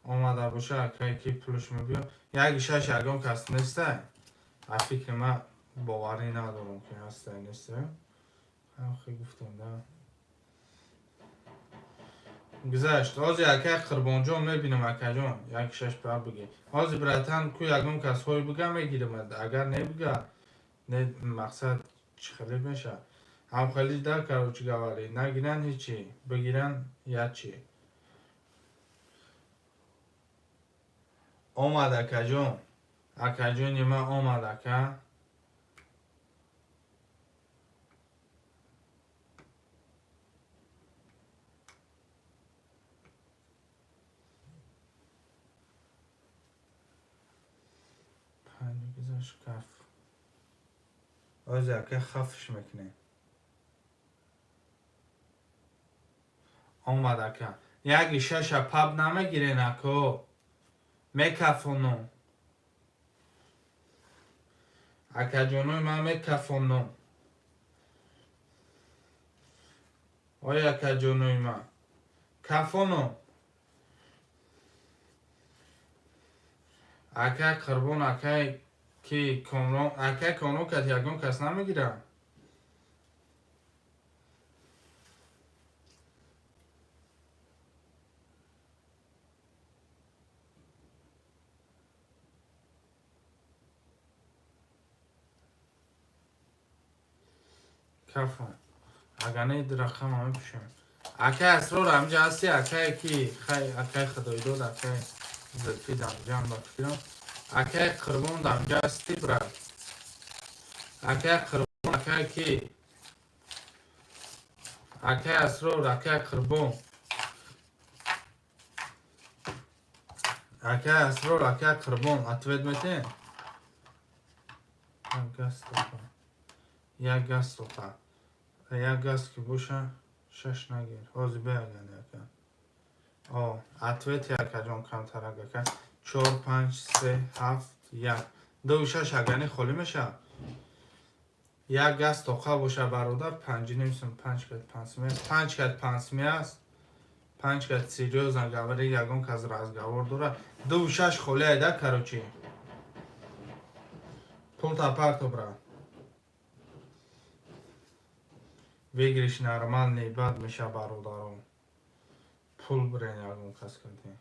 Омада боша, акай ки пулш мебиё. Як шаш ягон кас нестай. А фикри ман боварӣ надорам, ки ҳастай, нестай. Хе гуфтем да. Гузашт. Ҳозир, акай Қурбонҷон, мебинам, акаҷон. Як шаш па бигӣ. Ҳозир, братан, ку ягон кас ҳой бига, мегирам. Агар не бига, не, мақсад чӣ хеле меша. Ҳам хеле да, короче говоря, нагиран ҳичи, бигиран ячи. Омад, акаҷон. Акаҷони ман омад, ака. Панҷ гузашт, каф. Ҳозир, ака, хафш мекунем. Омад, ака. Яки шаша паб намегирен, ако. Мекафонум. Акаҷонои ман, мекафонум. Ой, акаҷонои ман. Кафонум. Акай Қурбон, акай ки Комрон, акай Комрон кат ягон кас намегирад. Кафон. Агар не, рақама мепӯшем. Акай Асрор, ҳамҷа ҳасти, акай ки хай, акай Худойдод, акай Зулфи дамҷам, ба фикрам. Акай Қурбон, дамҷа ҳасти, брат. Акай Қурбон, акай ки акай Асрор, акай Қурбон. Акай Асрор, акай Қурбон, ответ метен? Як газ тоқа. Як газ тоқа. Як газ ки боша, шаш нагир. Ҳозир бияган, ака. О, ответ, акаҷон, камтарак, ака. 4 5 3 7 1. 2 6 агани холӣ мешавад. Як газ тоқа боша, бародар, 5,5 сум, 5 кат 5 сум аст. 5 кат 5 сум аст. 5 кат, серьёзно говори, ягон кас разговор дора. 2 6 холӣ айда, короче. Пул та парто, брат. Выигрыш нормальный бад меша, бародарон. Пул бирен ягон кас кардем.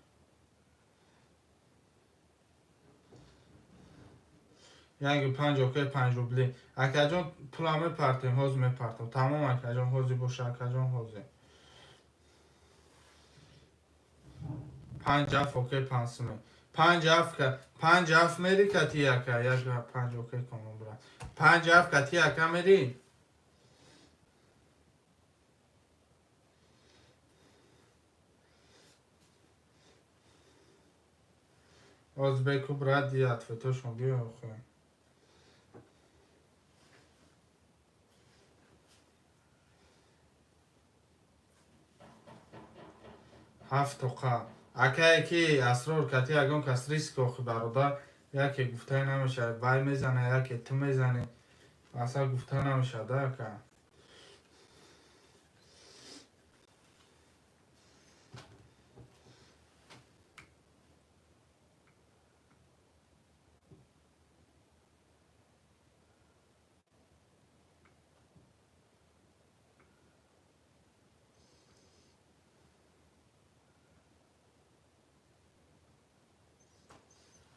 Яки панҷ, окей, 5 рубли. Акаҷон, пула мепартем, ҳозир мепартем. Тамом, акаҷон, ҳозир боша, акаҷон, ҳозир. Панҷ ҳафт, окей, 5 суме. Панҷ ҳафт, панҷ ҳафт мери кати, ака, як панҷ, окей, кунам, брат. Панҷ ҳафт кати, ака, мери? Озбеку, брат, ответошон биё охе. Ҳафт тоқа. Акае ки Асрор кати ягон кас риск охи бародар, яке гуфтаи намешавад, вай мезана, яке ту мезанӣ. Асла гуфта намешавад, ака.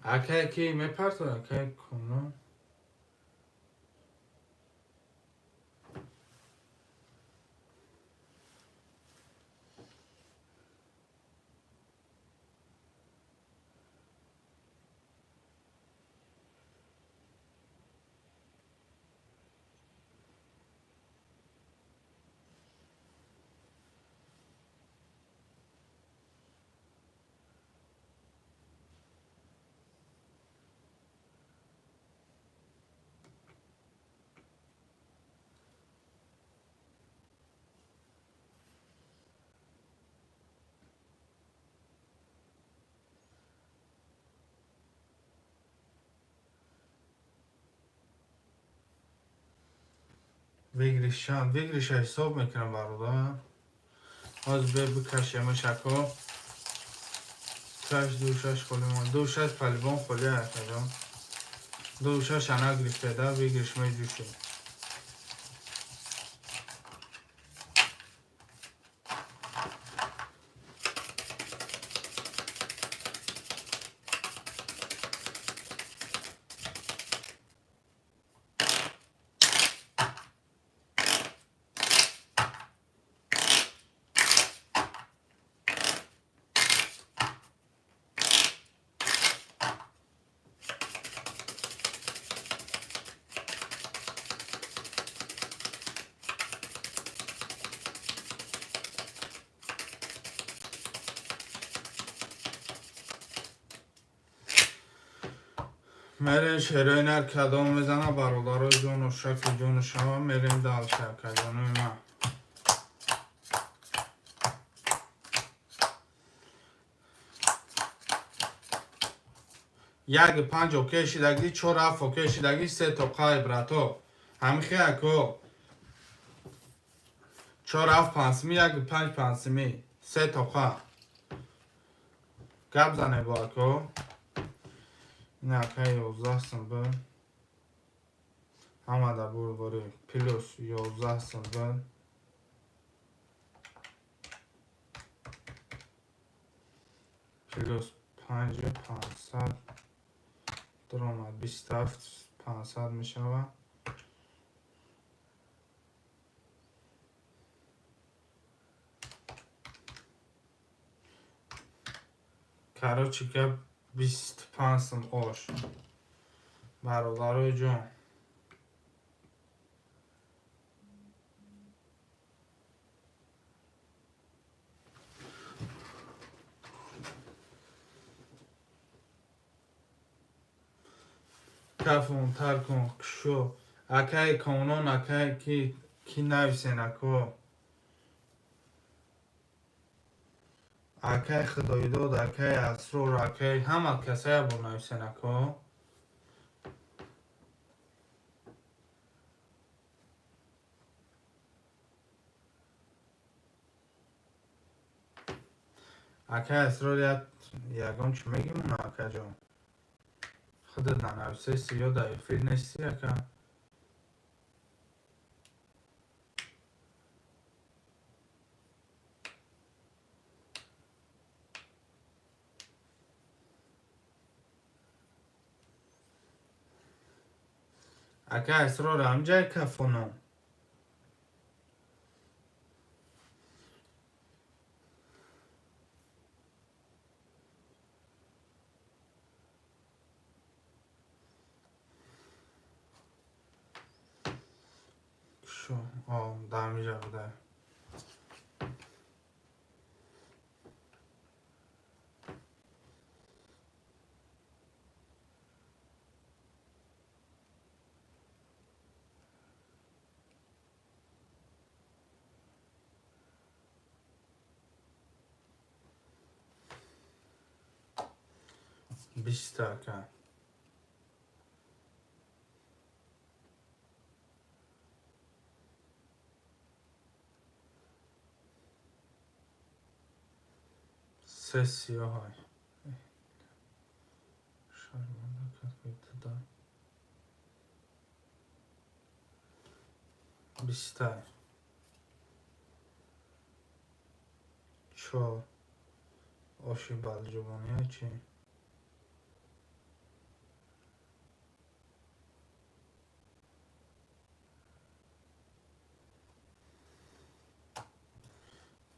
Акае ки мепартояд, акае куно. Выигрыш чанд? Выигрыша ҳисоб мекунам, бародар. Ҳозир бе бикашемаш, ако. Шаш, ду, шаш холӣ мон. Ду, шаш по-любому холӣ, акаҷон. Ду, шаш ана гирифтеда, выигрыш меҷӯшем. Мерем шерои нар кадом мезана, бародарои ҷону шаки ҷону шава, мерем дальше, акаҷонои ман. Як панҷ окей шидагӣ, чор ҳафт окей шидагӣ, се тоқай, брато. Ҳамихе, ако. Чор ҳафт панҷсими, як панҷ панҷсими, се тоқа. Гап зане бо ако. Ин акай 11 сум буд. Ҳама дар бурборӣ плюс 11 сум буд. Плюс панҷу пансад даромад, 27 500 мешавад. Короче, гап 25 сум ош. Бародарои ҷон. Кафон тар кун, кушо. Акаи Комрон, акаи ки нависен, ако. Акаи Худоидод, акаи Асрор, акаи ҳама касая бо нависен, ако. Акаи Асрор ягон чӣ мегимона, акаҷон? Худат нанависеси ё дар эфир нести, ака? Ака Асрор, ҳамҷай кафоно. Шо, о, дар ҳамиҷа буда. Биста, ака. Се сиёҳай. Шарманда кард. Бистай. Чор. Оши балҷубония чи?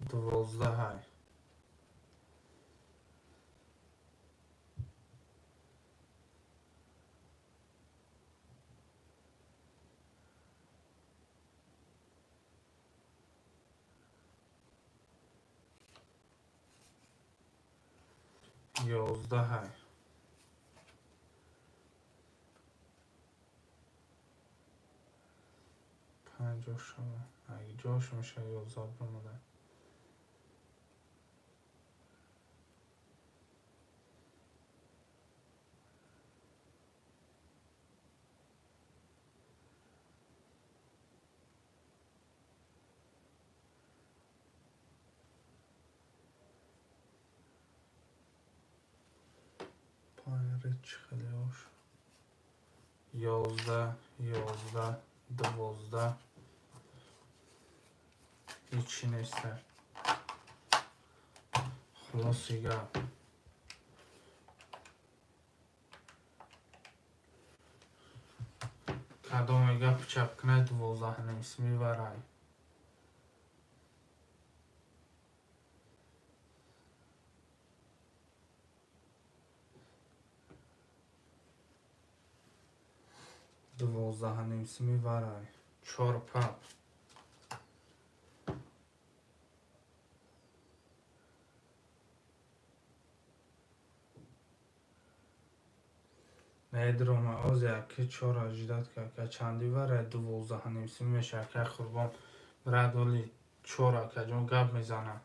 12-ҳай. 11-ҳай. Панҷоҳ шава. Ҷош меша 11 бимода. Панҷ хеле ош. 11, 11, 12. Ҳичи неста. Хулоси гап. Кадоме гап чап кунад, 12.5 сими варай. 12.5 сими варай. Чор пап. Медрома оз яки чора ждать кака чанди варай, 12.5 сими меша, ака Қурбон. Брат, оли чор, акаҷон, гап мезана.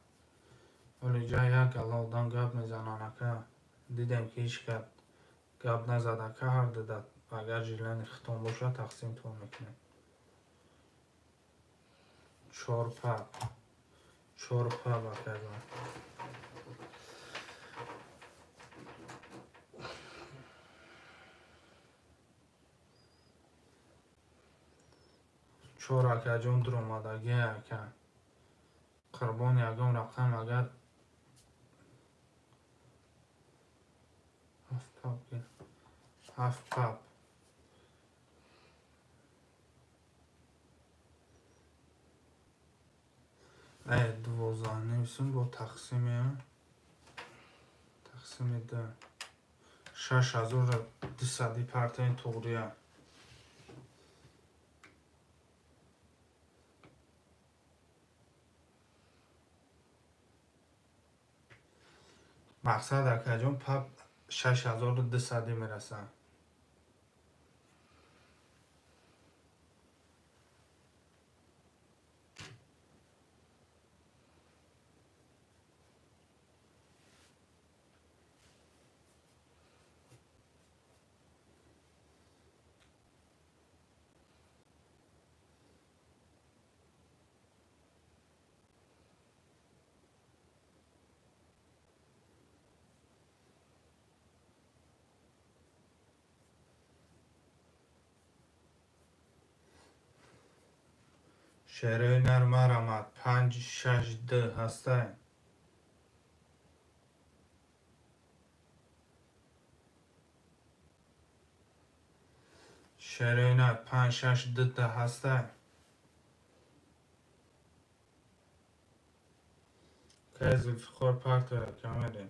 Оли ҷа як ала одам гап мезанан, ака. Дидем ки ҳеҷ кат гап назад, ака. Ҳар дидат, агар желание хитон бошад, тақсимтон мекунем. Чор пап. Чор пап, акаҷон. Чор, акаҷон, дуромадагӣ, ака Қурбон. Ягон рақам агар ҳафт пап, ҳафт пап. 12.5 сум бо тақсими д 6200 партияи туғрия. Мақсад, акаҷон, пап 6200 мерасад. Шерои нар марамад. Панҷ, шаш, д ҳастай. Шерои нар панҷ, шаш, дта ҳастай. Кай Зулфиқор партоя камере.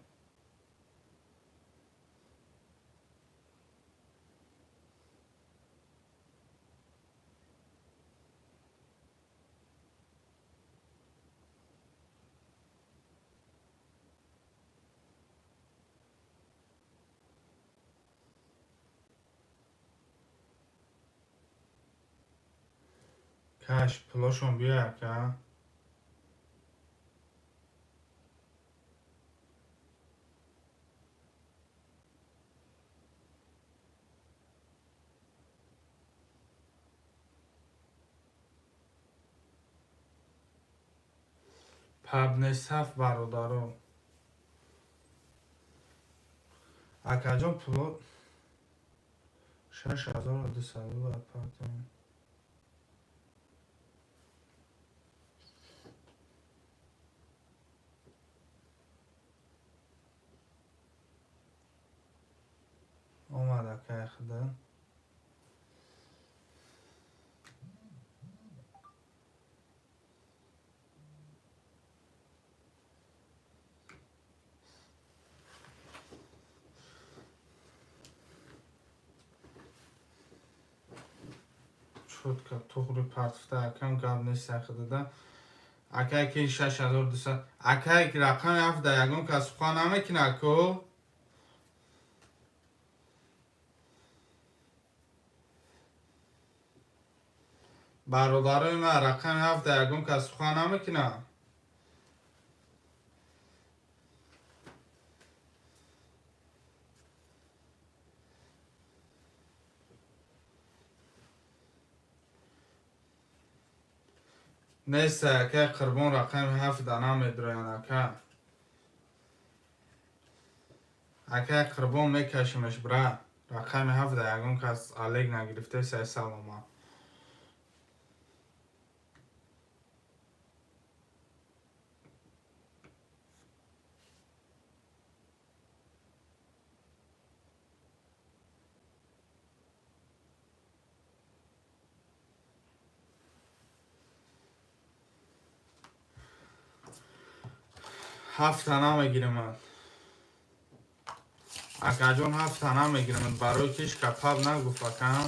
Каш пулошон биё, ака. Паб нест, ҳафт, бародаро. Акаҷон, пуло 6200 бояд партоем. Омад, акай худа. Чётко туғри партфта, акам, гап нест худада. Акай ки 6200, акай ки рақами ҳафт да ягон кас сухан намекунад ку. Бародарои ман, рақами ҳафт да ягон кас сухан намекунад. Нест, акай Қурбон, рақами ҳафт да намедроянд, ака. Акай Қурбон, мекашимеш, бра. Рақами ҳафт да ягон кас алек нагирифтаи сай салома. Ҳафта намегирамад, акаҷон, ҳафта намегирамад, барои кишка паб нагуфт, акам.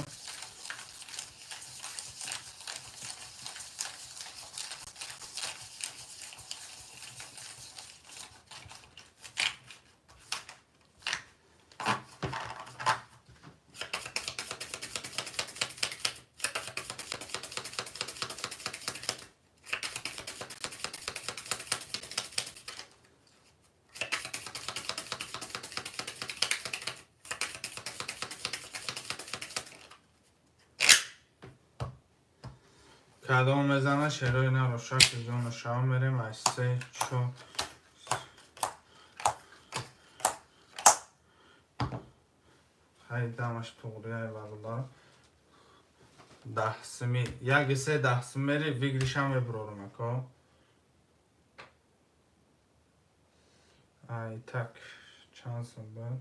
Кадом мезана, шерои наро, шакли ҷону шава, мерем аз се, чор. Хай, дамаш туғрияй, бародар. 10 сими, як се 10 сим мери, выигрыш а мебурорам, ако. Ай так, чанд сум буд?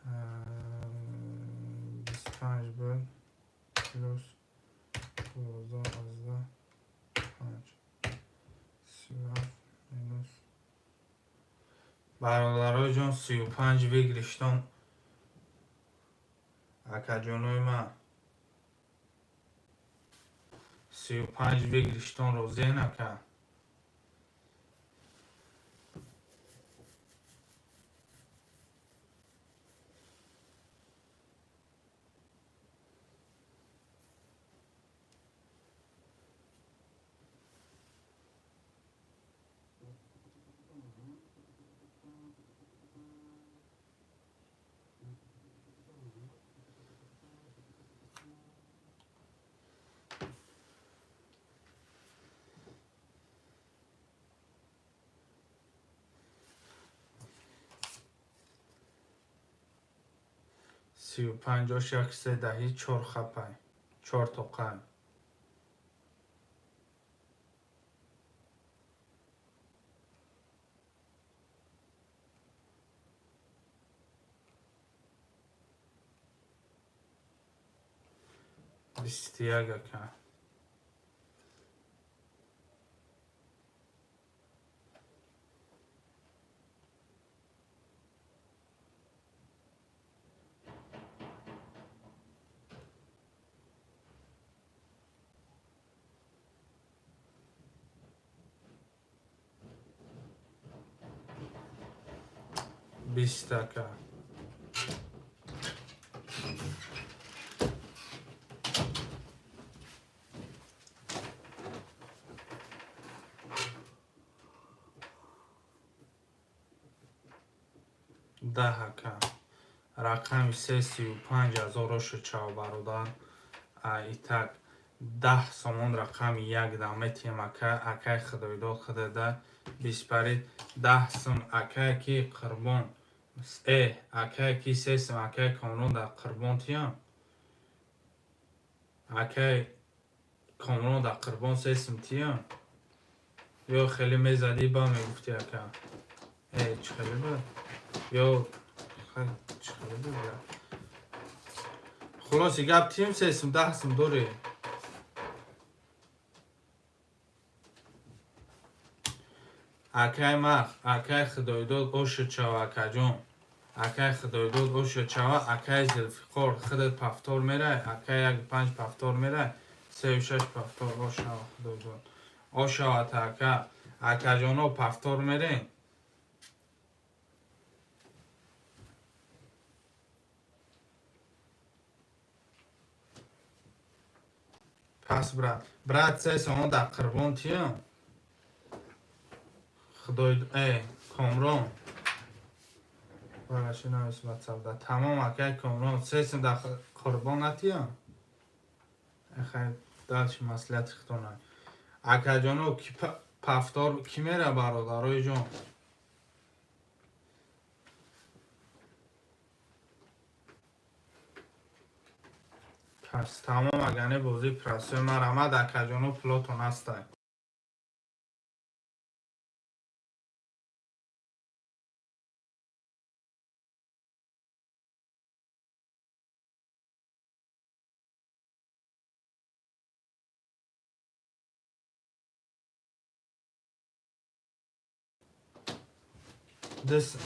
25 буд, плюс 12,5, 37 минус. Бародарои ҷон, 35 выигрыш тон, акаҷонои ман, 35 выигрыш тон розиен, ака? 35 як се даҳи чор хапай, чор тоқай. 21, ака. 20, ака. 10, ака. Рақами се 35 ҳазоро шуд, чав, бародар. Итак, 10 сомон рақами як да метиҳем ака, акай Худойдод худада биспарид 10 сум акай ки Қурбон. Акай ки 3 сум акай Комрон да Қурбон тиям. Акай Комрон да Қурбон 3 сум тиям. Ё хеле мезадӣ ба мегуфтӣ ака. Чӣ хеле буд? Ё чӣ хеле буд? Хулоси гап тием 3 сум 10 сум дорӣ. Акай мах, акай Худойдод ошо чава акаҷон. Акай Худойдод ошо чава, акай Зулфиқор худат повтор мерай, акай 1-5 повтор мерай, 3-6 повтор ошава Худойдод. Ошавата ака, акаҷоно повтор мерен. Пас брат, брат 3 сомон дар Қурбон тиям. Худой Комрон. Бараши навис WhatsApp да. Тамом акай Комрон, 3 сум дар Қурбон натиям. Хай дальше маслиҳати худтона. Акаҷоно ки повтор ки мера бародарои ҷон? Пас тамом агане бозӣ простой марамад акаҷоно пулотон ҳастай.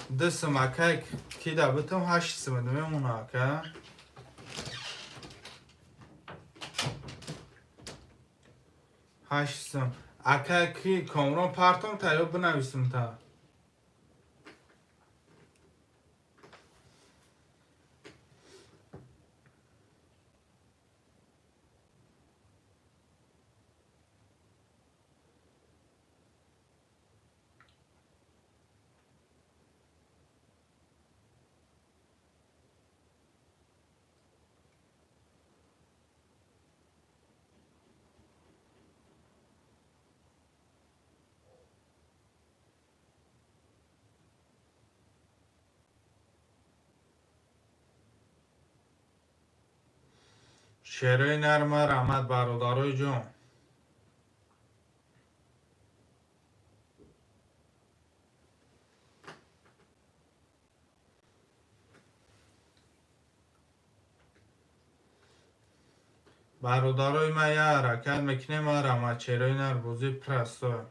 Дисм акай ки да битам 8 сум мемона ака. 8 сум. Акай ки Комрон партом та ё бинависам та. Шерои нарма раҳмат бародарои ҷон. Бародарои ман як ҳаракат мекунем, ман раҳмат шерои нар бозӣ простой.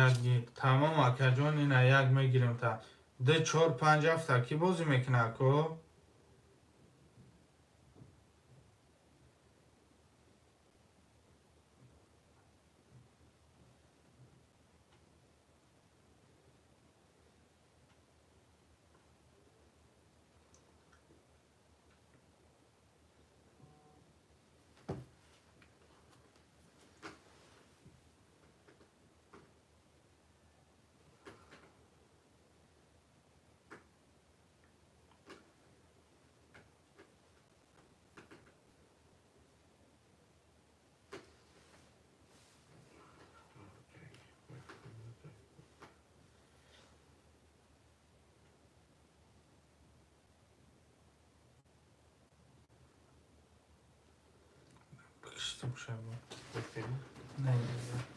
Як тамом акаҷон ина як мегирем та 2 4 5 7 ки бозӣ мекунад ако? Не, не, не.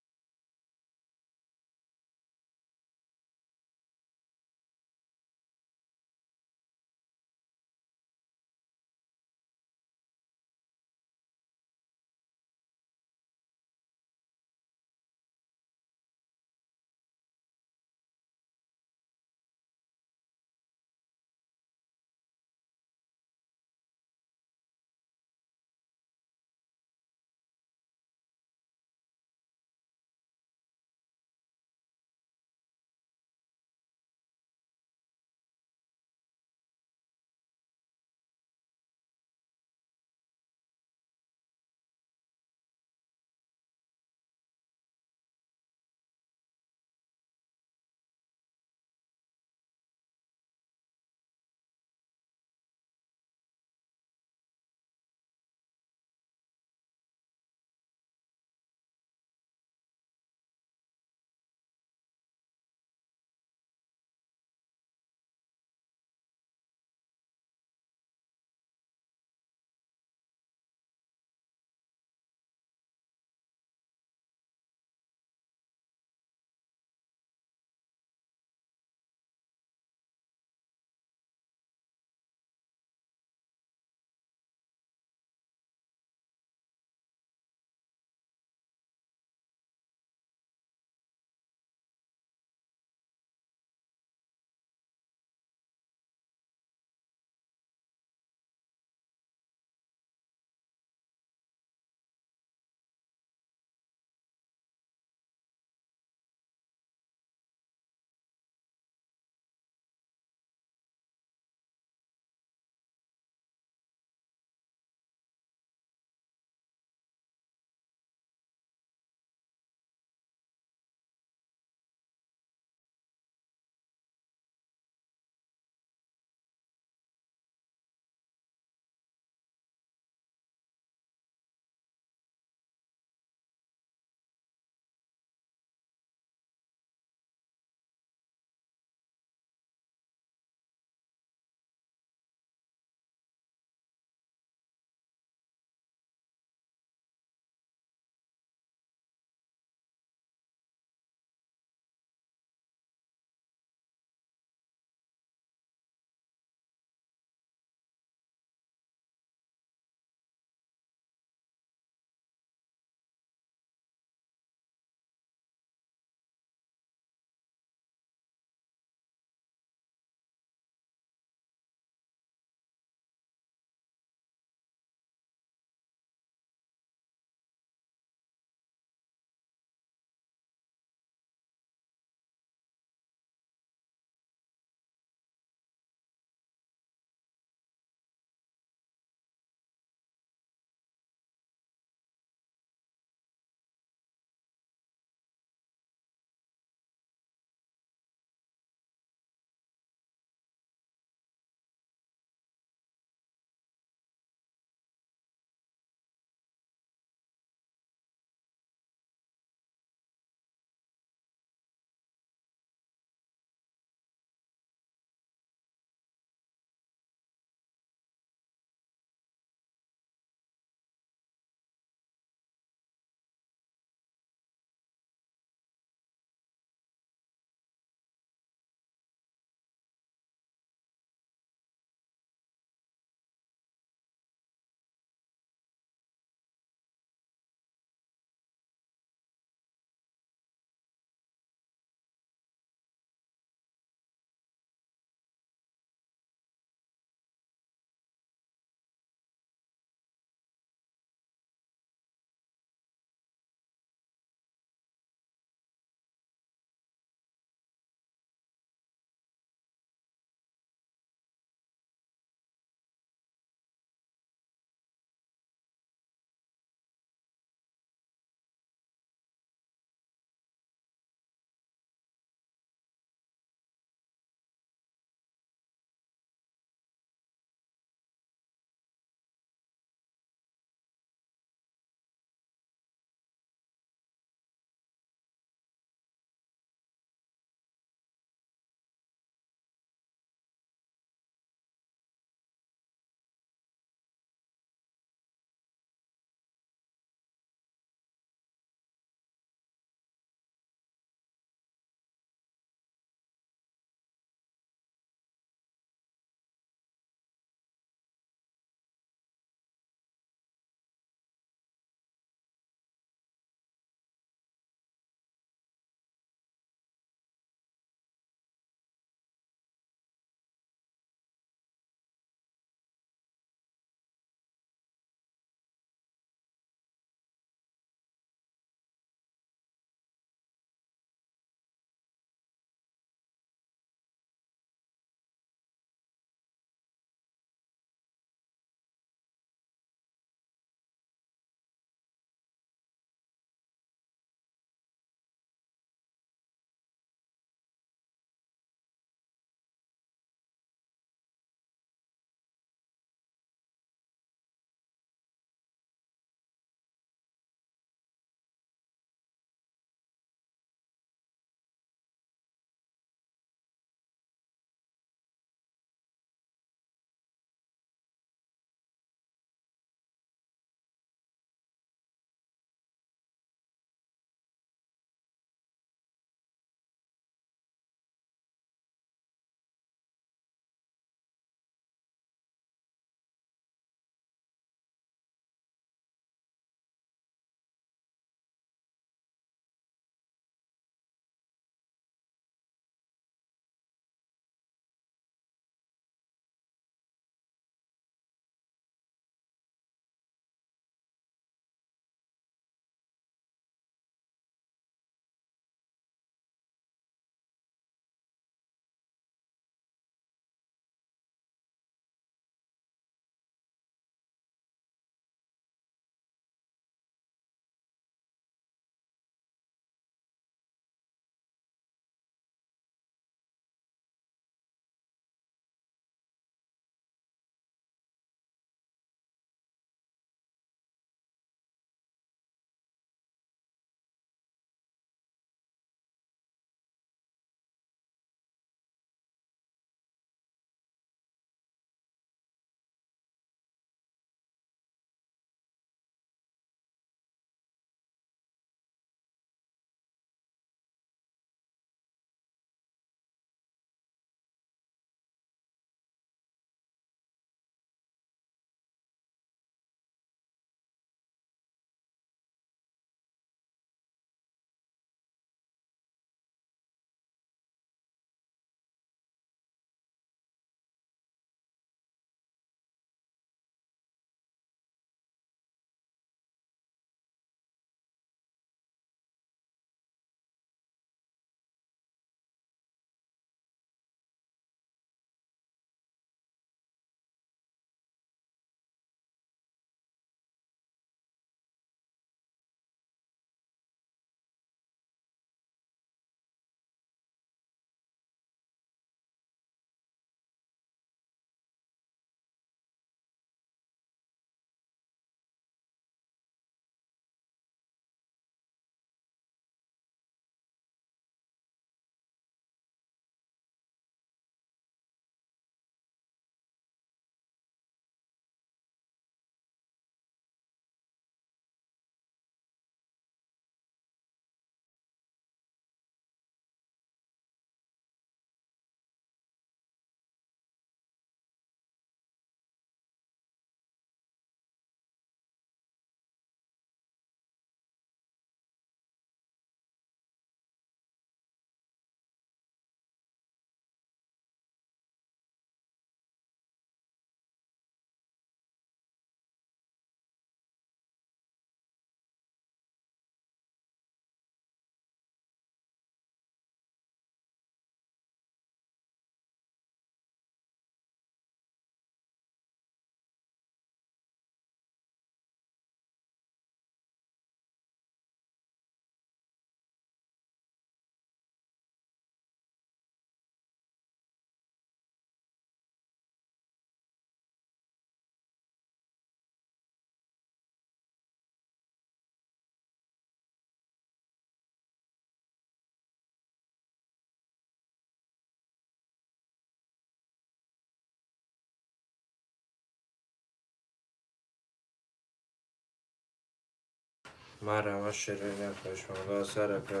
Марама ширина хушмонда сарака.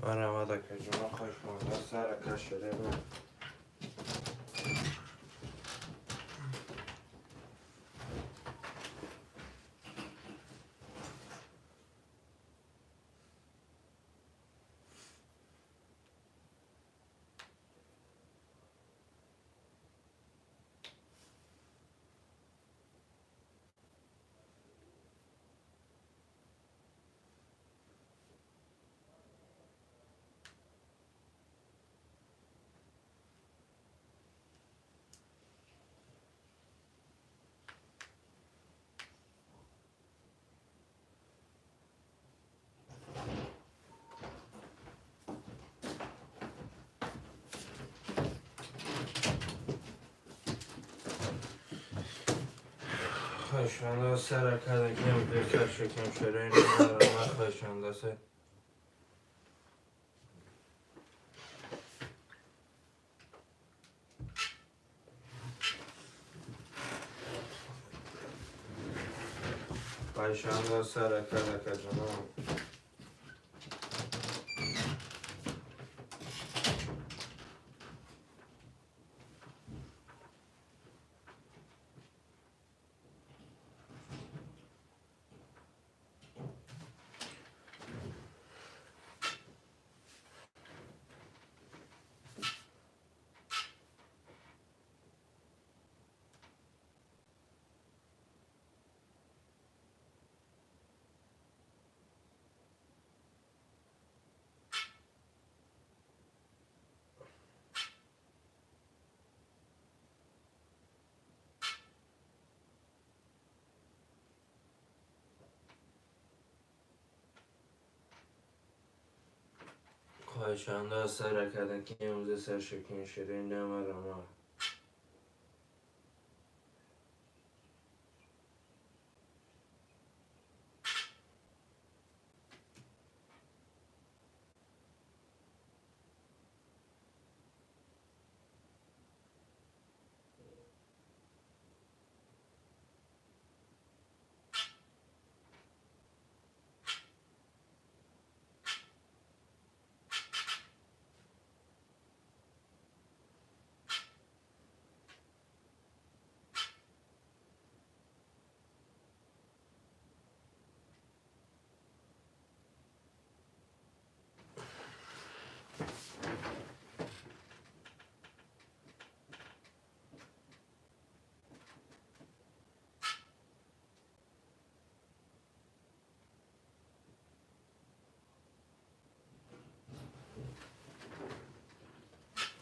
Марҳамат, акаҷон, хоҳишманда сар, ака, шерена. Хоҳишманда сар, ака, дакем сар шукем шерена. Марҳамат, хоҳишманда сар. Хоҳишманда сар, ака, акаҷонам. Хоҳишманда сар, ака, дакем сар шукем шерена. Марҳамат.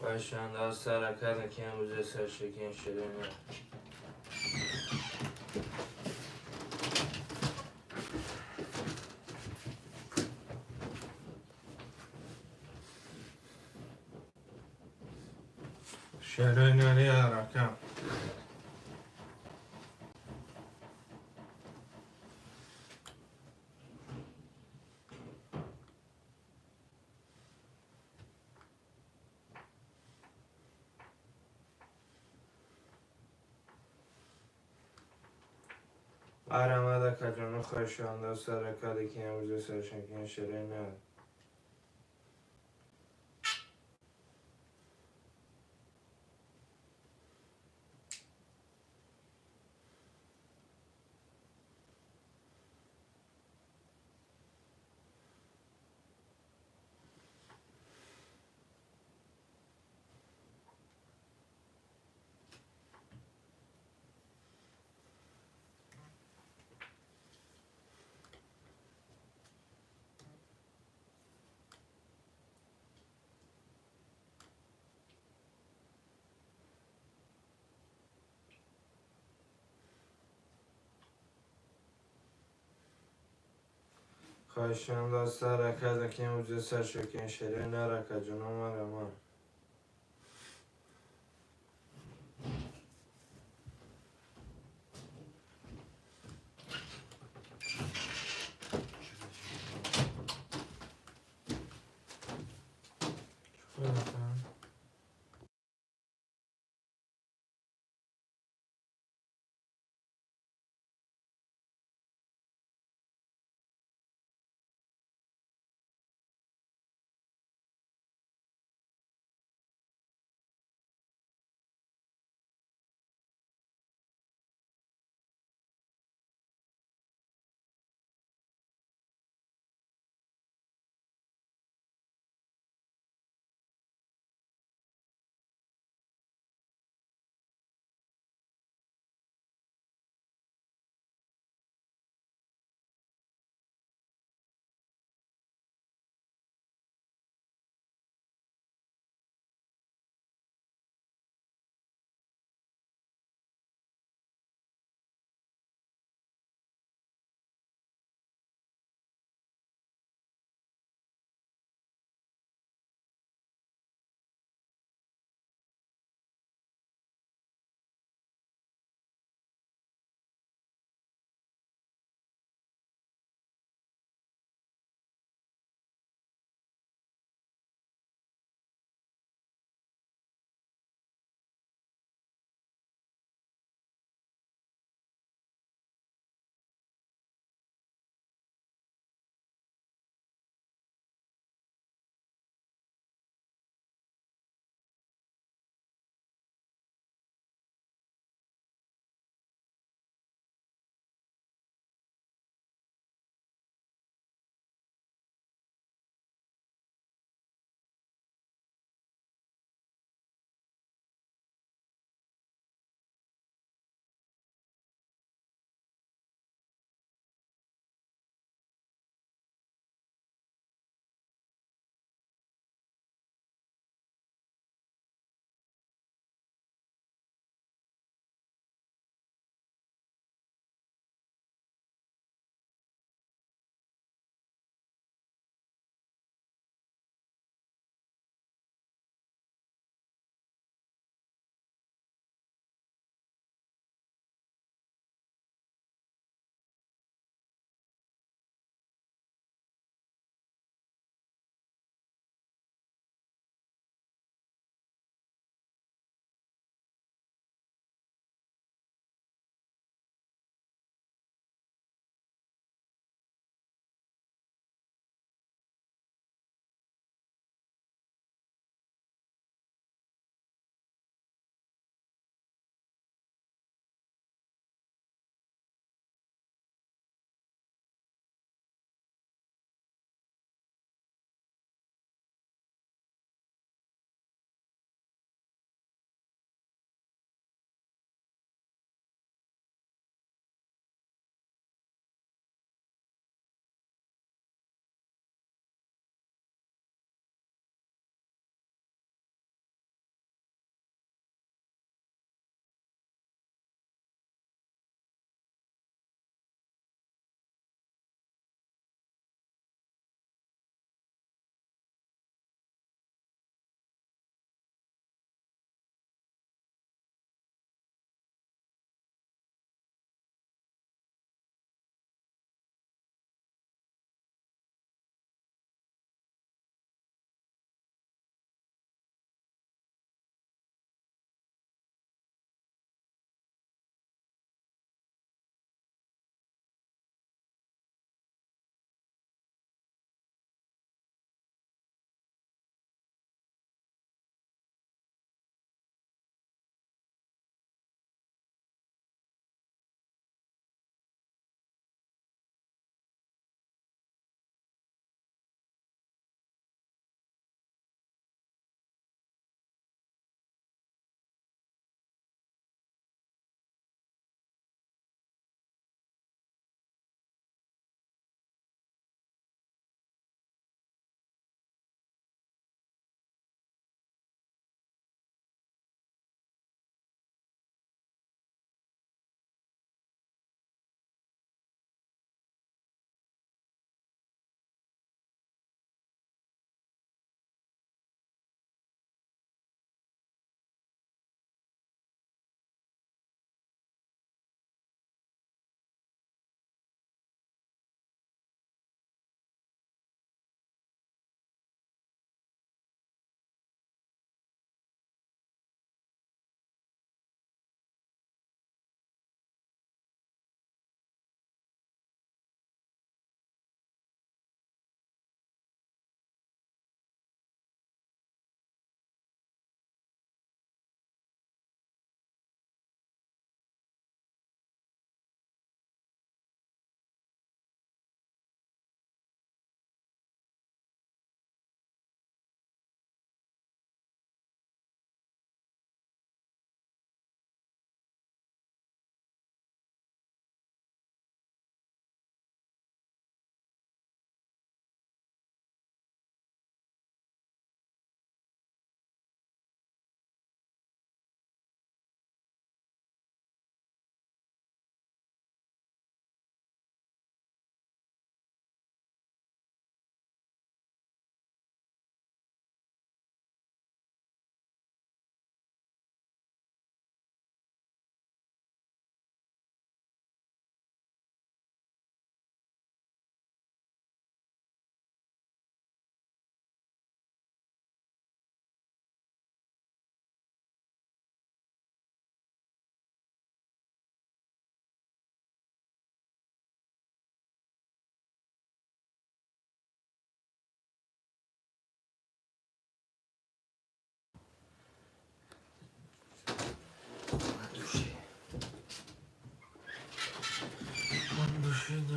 Хоҳишманда сар, ака, дакем сар шукем шерена. Шерои нари ака. Марҳамат, акаҷону, хоҳишманда сар, ака, дакем сар шукем шерена. Хоҳишманда сар, ака, дакем сар шукем шерена, акаҷонам. Марҳамат. Чӣ ака?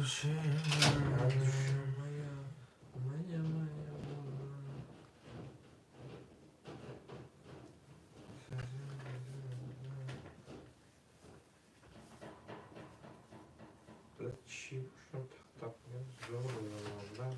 Душе моя, моя, моя, моя. Бля, чӣ бошам, тақ-тақ зор мезанам.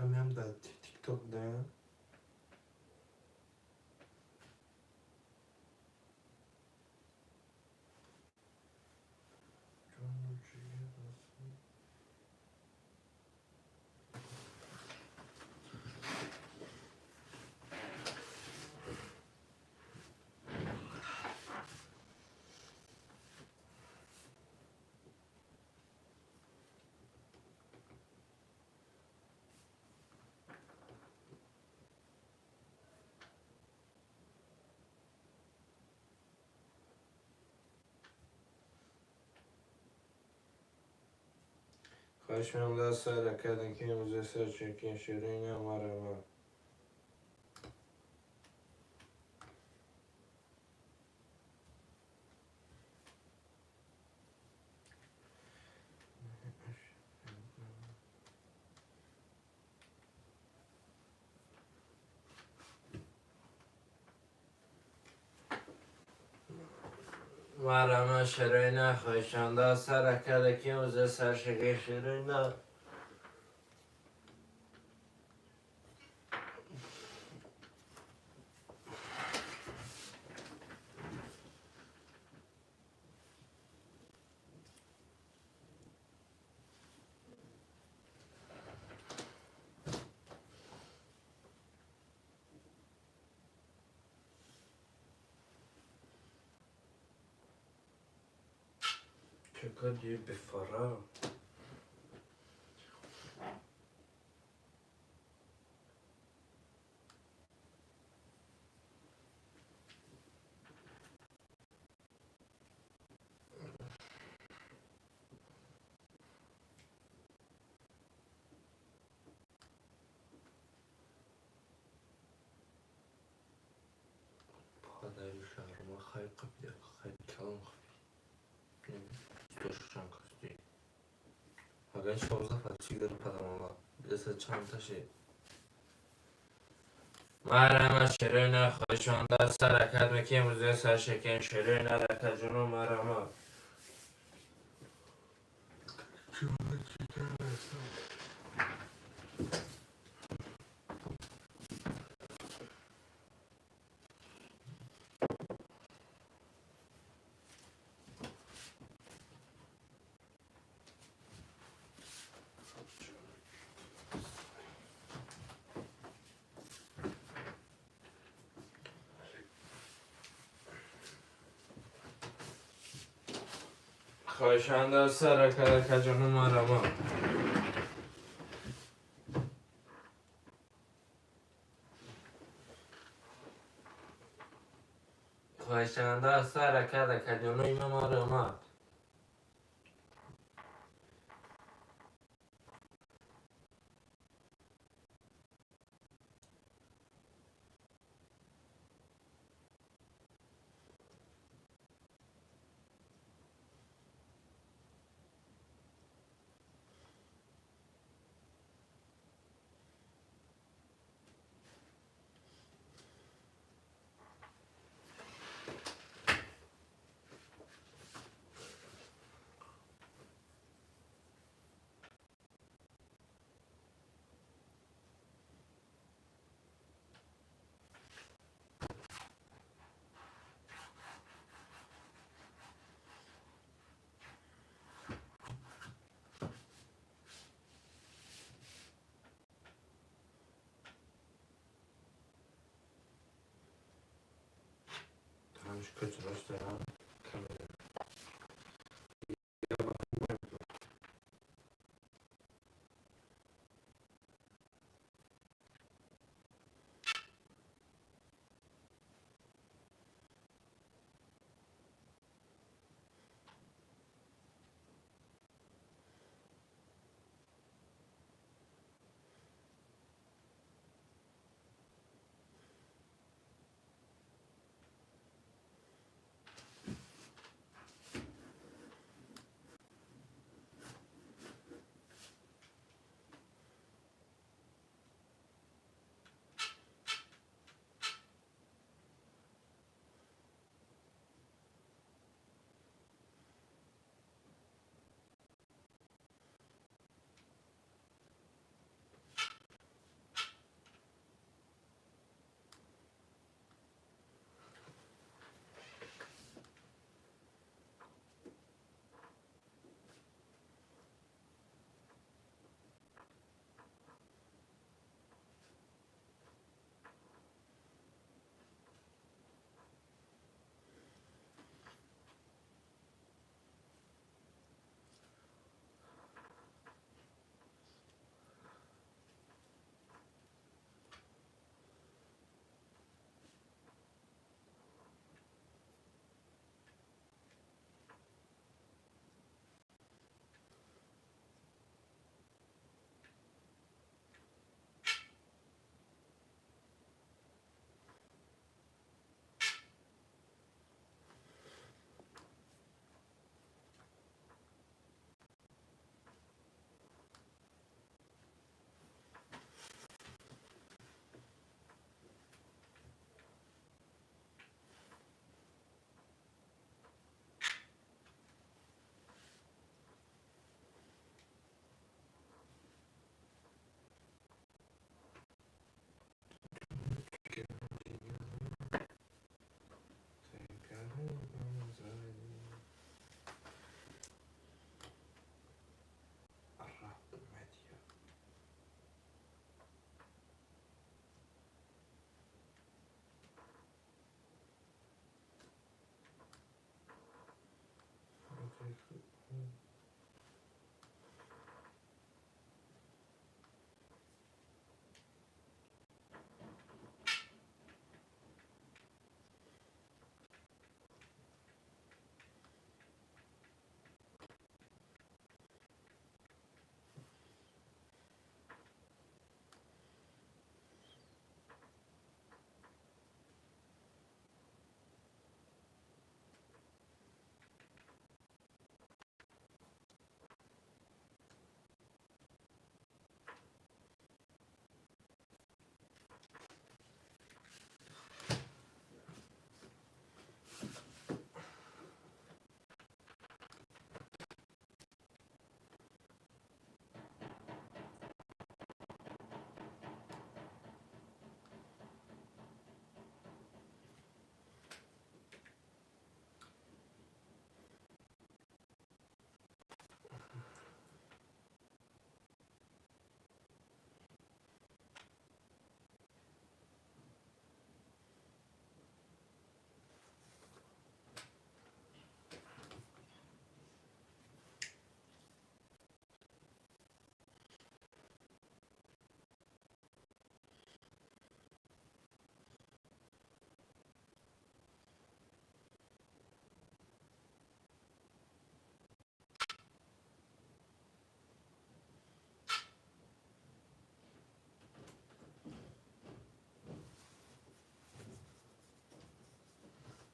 Ҳамиам дар Тикток да. Ҷону ҷигар. Хоҳиш мекунам, даст сар кардем, ки имрӯза сар чекин ширина марама. Марама ширина, хоҳишам, даст сар карда, ки имрӯза сар шекин ширина. Чакади бефара. Падари шаҳрма хай қабида, хай калон қабид. Дошан касти. Агар 16 подписчик дора падамала. Деса чанд таши. Марама ширина, хоҳишон, даст ҳаракат мекунем, имрӯза сар шекин ширина ракаҷуну марама. Ҷону ҷигар ҳастам. Хоҳишон, даст ҳаракат ракаҷуну марама. Хоҳишон, даст ҳаракат ракаҷуну марама. Ҳамиш кӯчарош дорам. Камера.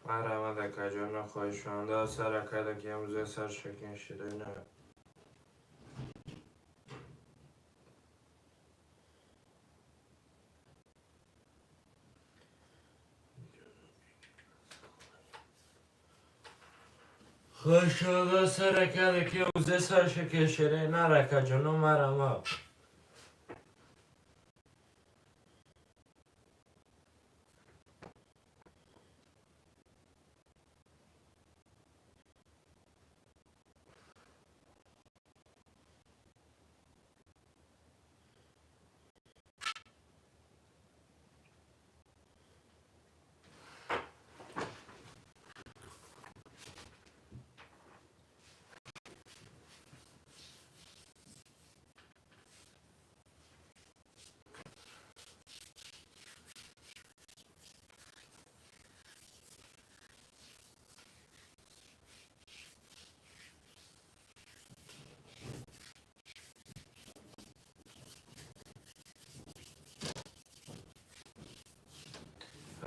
Марҳамат, акаҷоно, хоҳишманда саракада ки имрӯза сар шакин ширина. Хоҳишманда саракада ки имрӯза сар шакин ширина, акаҷоно, марҳамат.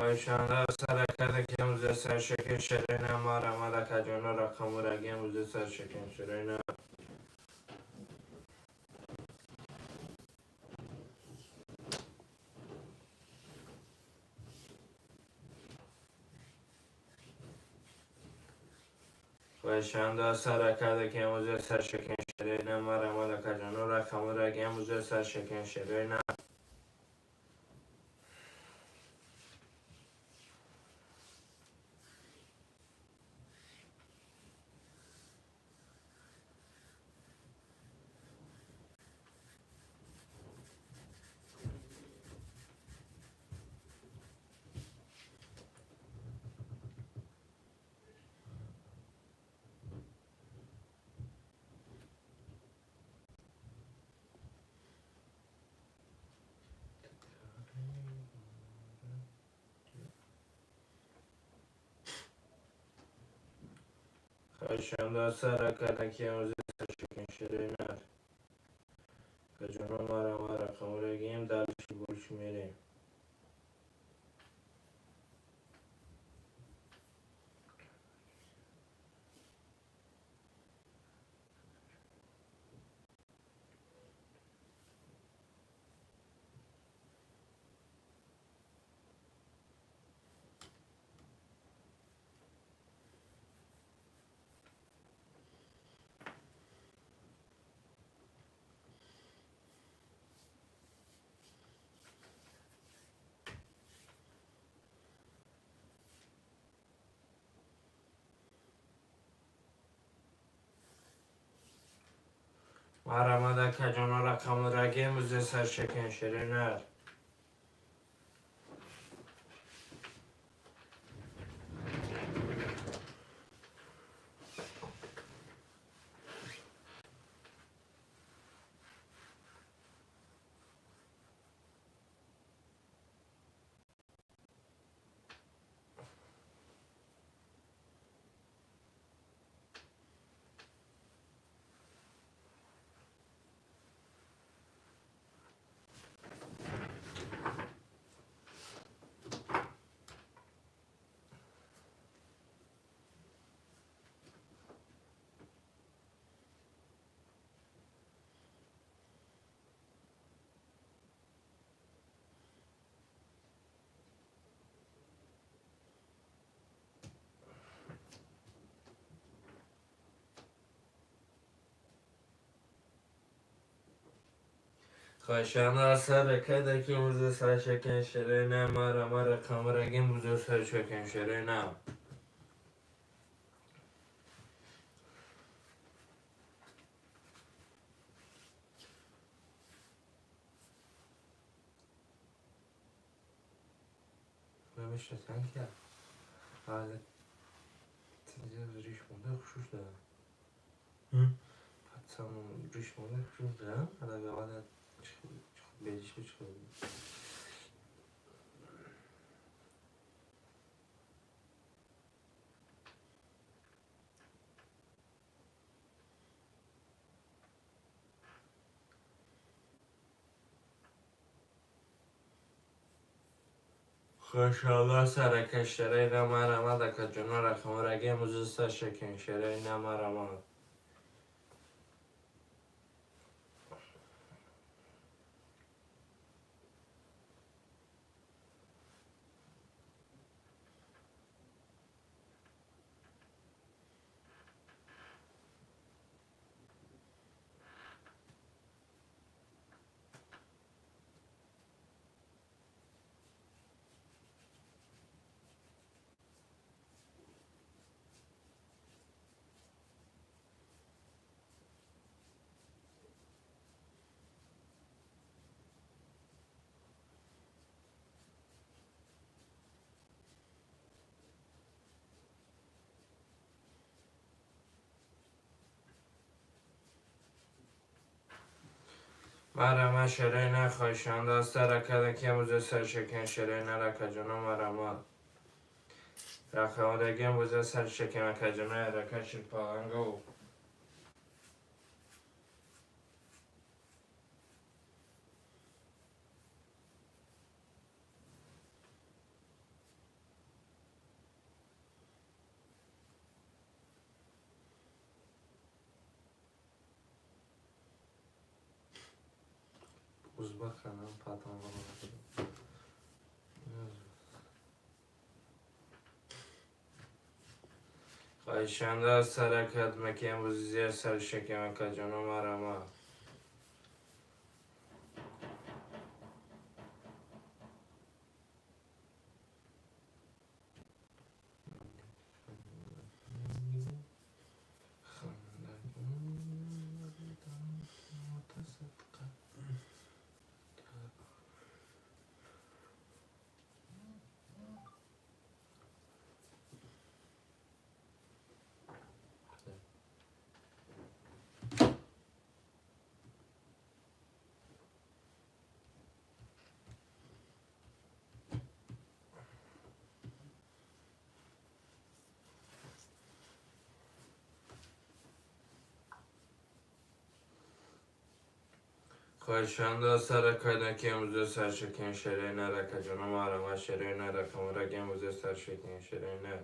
Хоҳишманда саракада ки имрӯза сар шакин ширина, марҳамат, акаҷоно, рақамураги имрӯза сар шакин ширина. Хоҳишманда саракада ки имрӯза сар шакин ширина, марҳамат, акаҷоно, рақамураги имрӯза сар шакин ширина. Хоҳишманда саракада ки имрӯза сар шакин ширина. Акаҷоно, марҳамат, рақамурагием дальше больше мерем. Марҳамат, акаҷоно, рақамураги имрӯза сар шакин ширина. Хоҳишманда саракада ки имрӯза сар шакин ширина, марҳамат, рақамураги имрӯза сар шакин ширина. Мешиносанд ки риш монда хушуш дорам. Пацан риш монда хушуш дорам. Бежиш бичхел. Хошала сарака шерей намарамад, акаҷоно, рақамораги муза саршакен шерей намарамад. Марама шерей нахоҳишанда саракада ки муза саршакен шерей наракаҷоно марама. Рақамораги муза саршакен акаҷоно ярака ширпалангов. Узбаканам потом. Хоҳишанда саракат маки муза саршакен акаҷоно марама. Хоҳишанда саракада ки муза саршакен шерей наракаҷоно марама шерей наракамораги муза саршакен шерей на.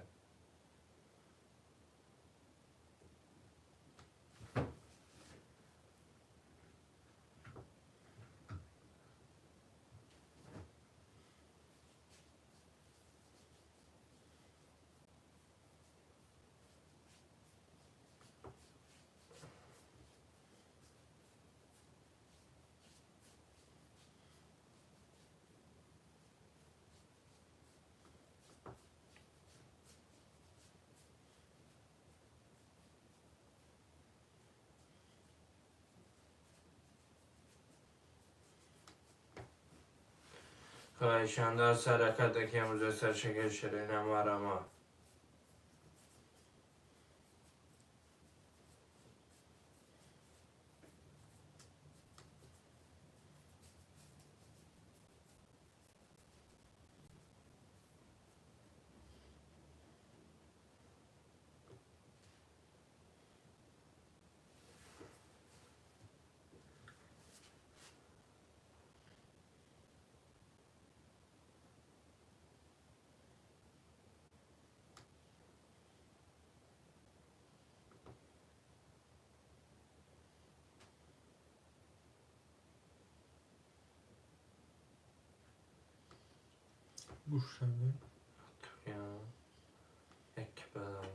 Хоҳишанда саракада ки муза саршакен шерей намарама. Гӯшаве. Я як бадам.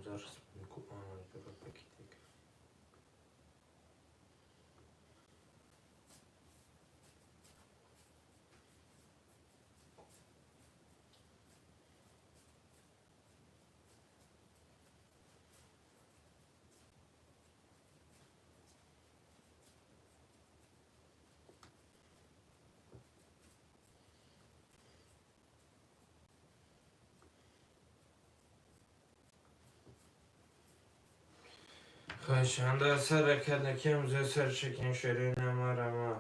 Хоҳишанда саракада ки муза саршакен шерей намарама.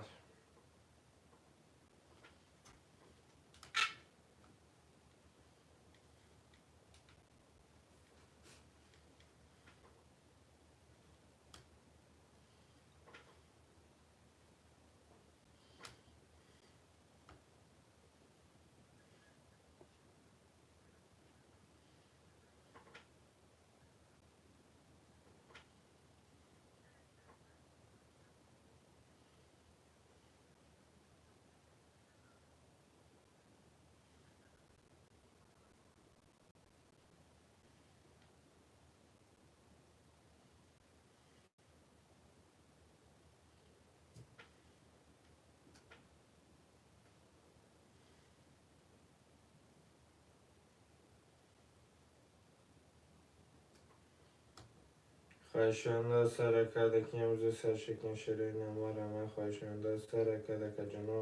Хоҳишманда сар карда ки имрӯз саршикан шерои намарама. Хоҳишманда сар карда каҷоно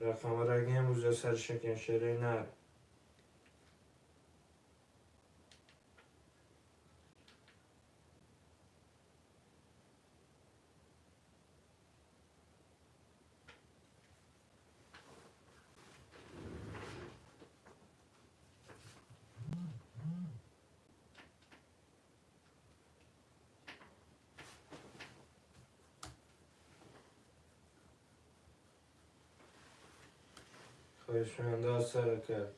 рақамраги имрӯз саршикан шерои нар. Хоҳишманда сар кард.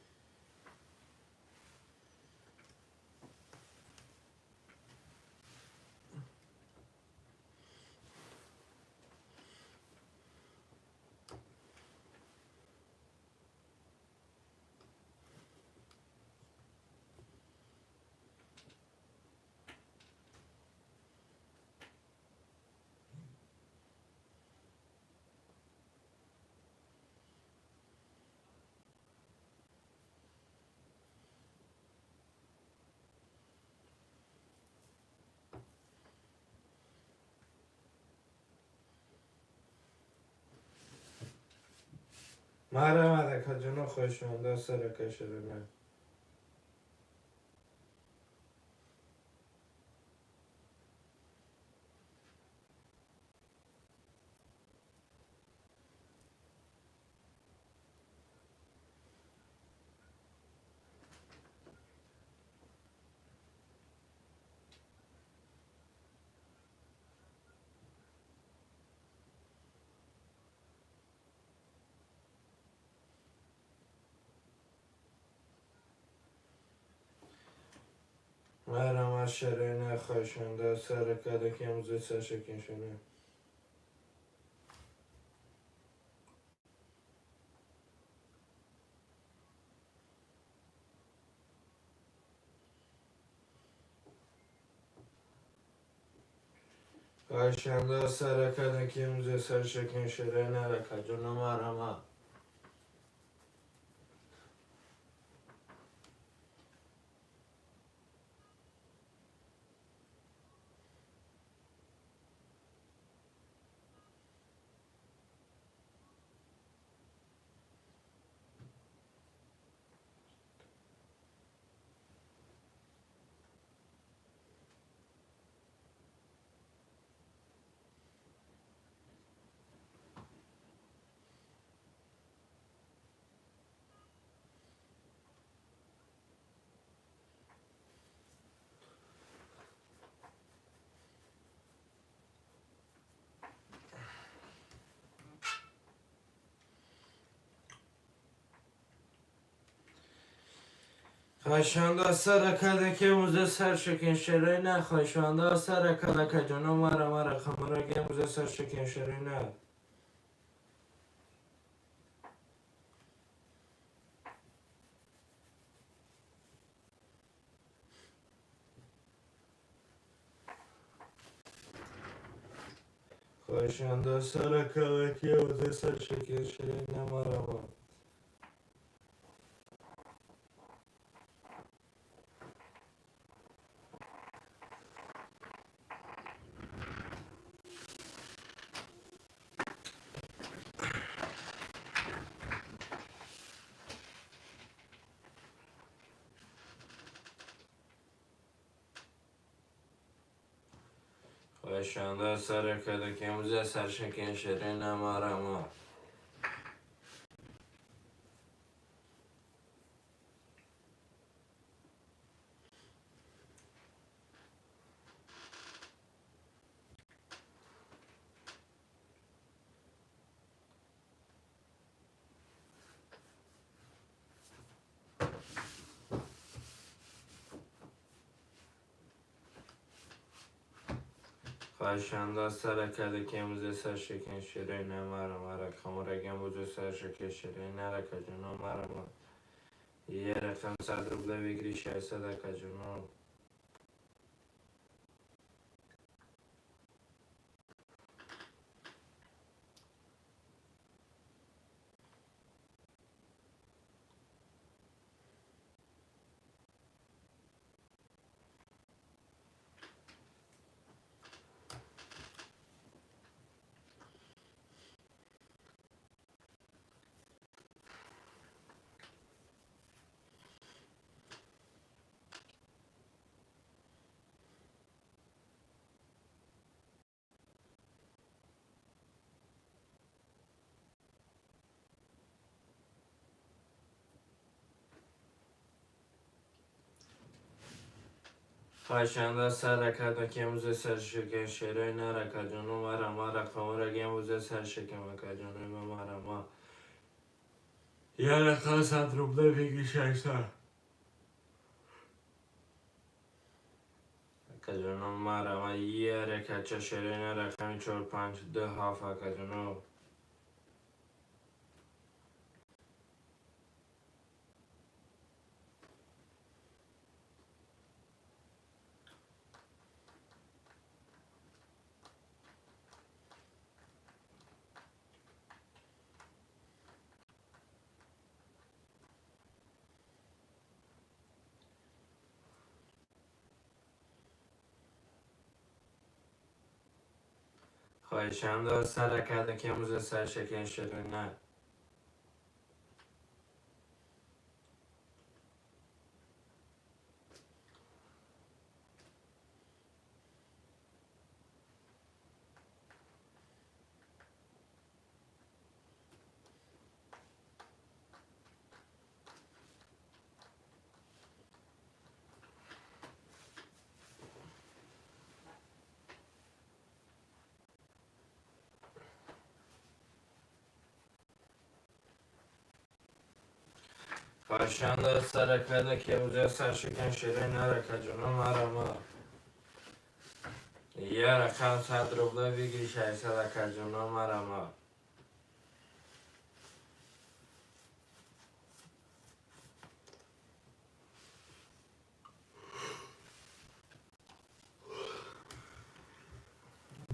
Марама акаҷоно, хоҳишманда сар ака шерои нар. Марама шерои нар. Хоҳишманда сар карда ки имрӯз саршикан шерои. Хоҳишманда сар карда ки имрӯз саршикан шерои нар акаҷоно марама. Хоҳишманда сар карда ки имрӯз саршикан шерои нар. Хоҳишманда сар карда акаҷоно марама рақамраги имрӯз саршикан шерои нар. Хоҳишманда сар карда ки имрӯз саршикан шерои нар марама. Хоҳишманда сар карда ки имрӯз саршикан шерои нар марама. Хоҳишманда сар карда ки имрӯз саршикан шерои нар марама. Рақамраги имрӯз саршикан шерои нар акаҷоно марама. Е рақам 100 рубля выиграй 600 акаҷоно. Хоҳишанда сар кардам, ки имрӯзе саршикан шерои нар, акаҷоно, марама. Рақамора ки имрӯзе саршикан, акаҷонои ма, марама. Я рақам 100 рубля, выигрыш 600. Акаҷоно, марама. Яракача шерои нар, рақами 4, 5, 2, 7, акаҷоно. Хоҳишанда сар кардам, ки имрӯзе саршикан шерои нар. Хоҳишанда сар кардам, ки имрӯзе саршикан шерои нар, акаҷоно, марама. Я рақам 100 рубля, выигрыш 600, акаҷоно, марама.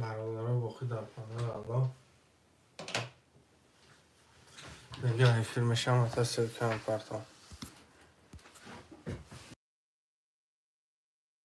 Бародаро, боқӣ дар паноҳи Аллоҳ. Дига эфир мешавам, та ссылка мепартом.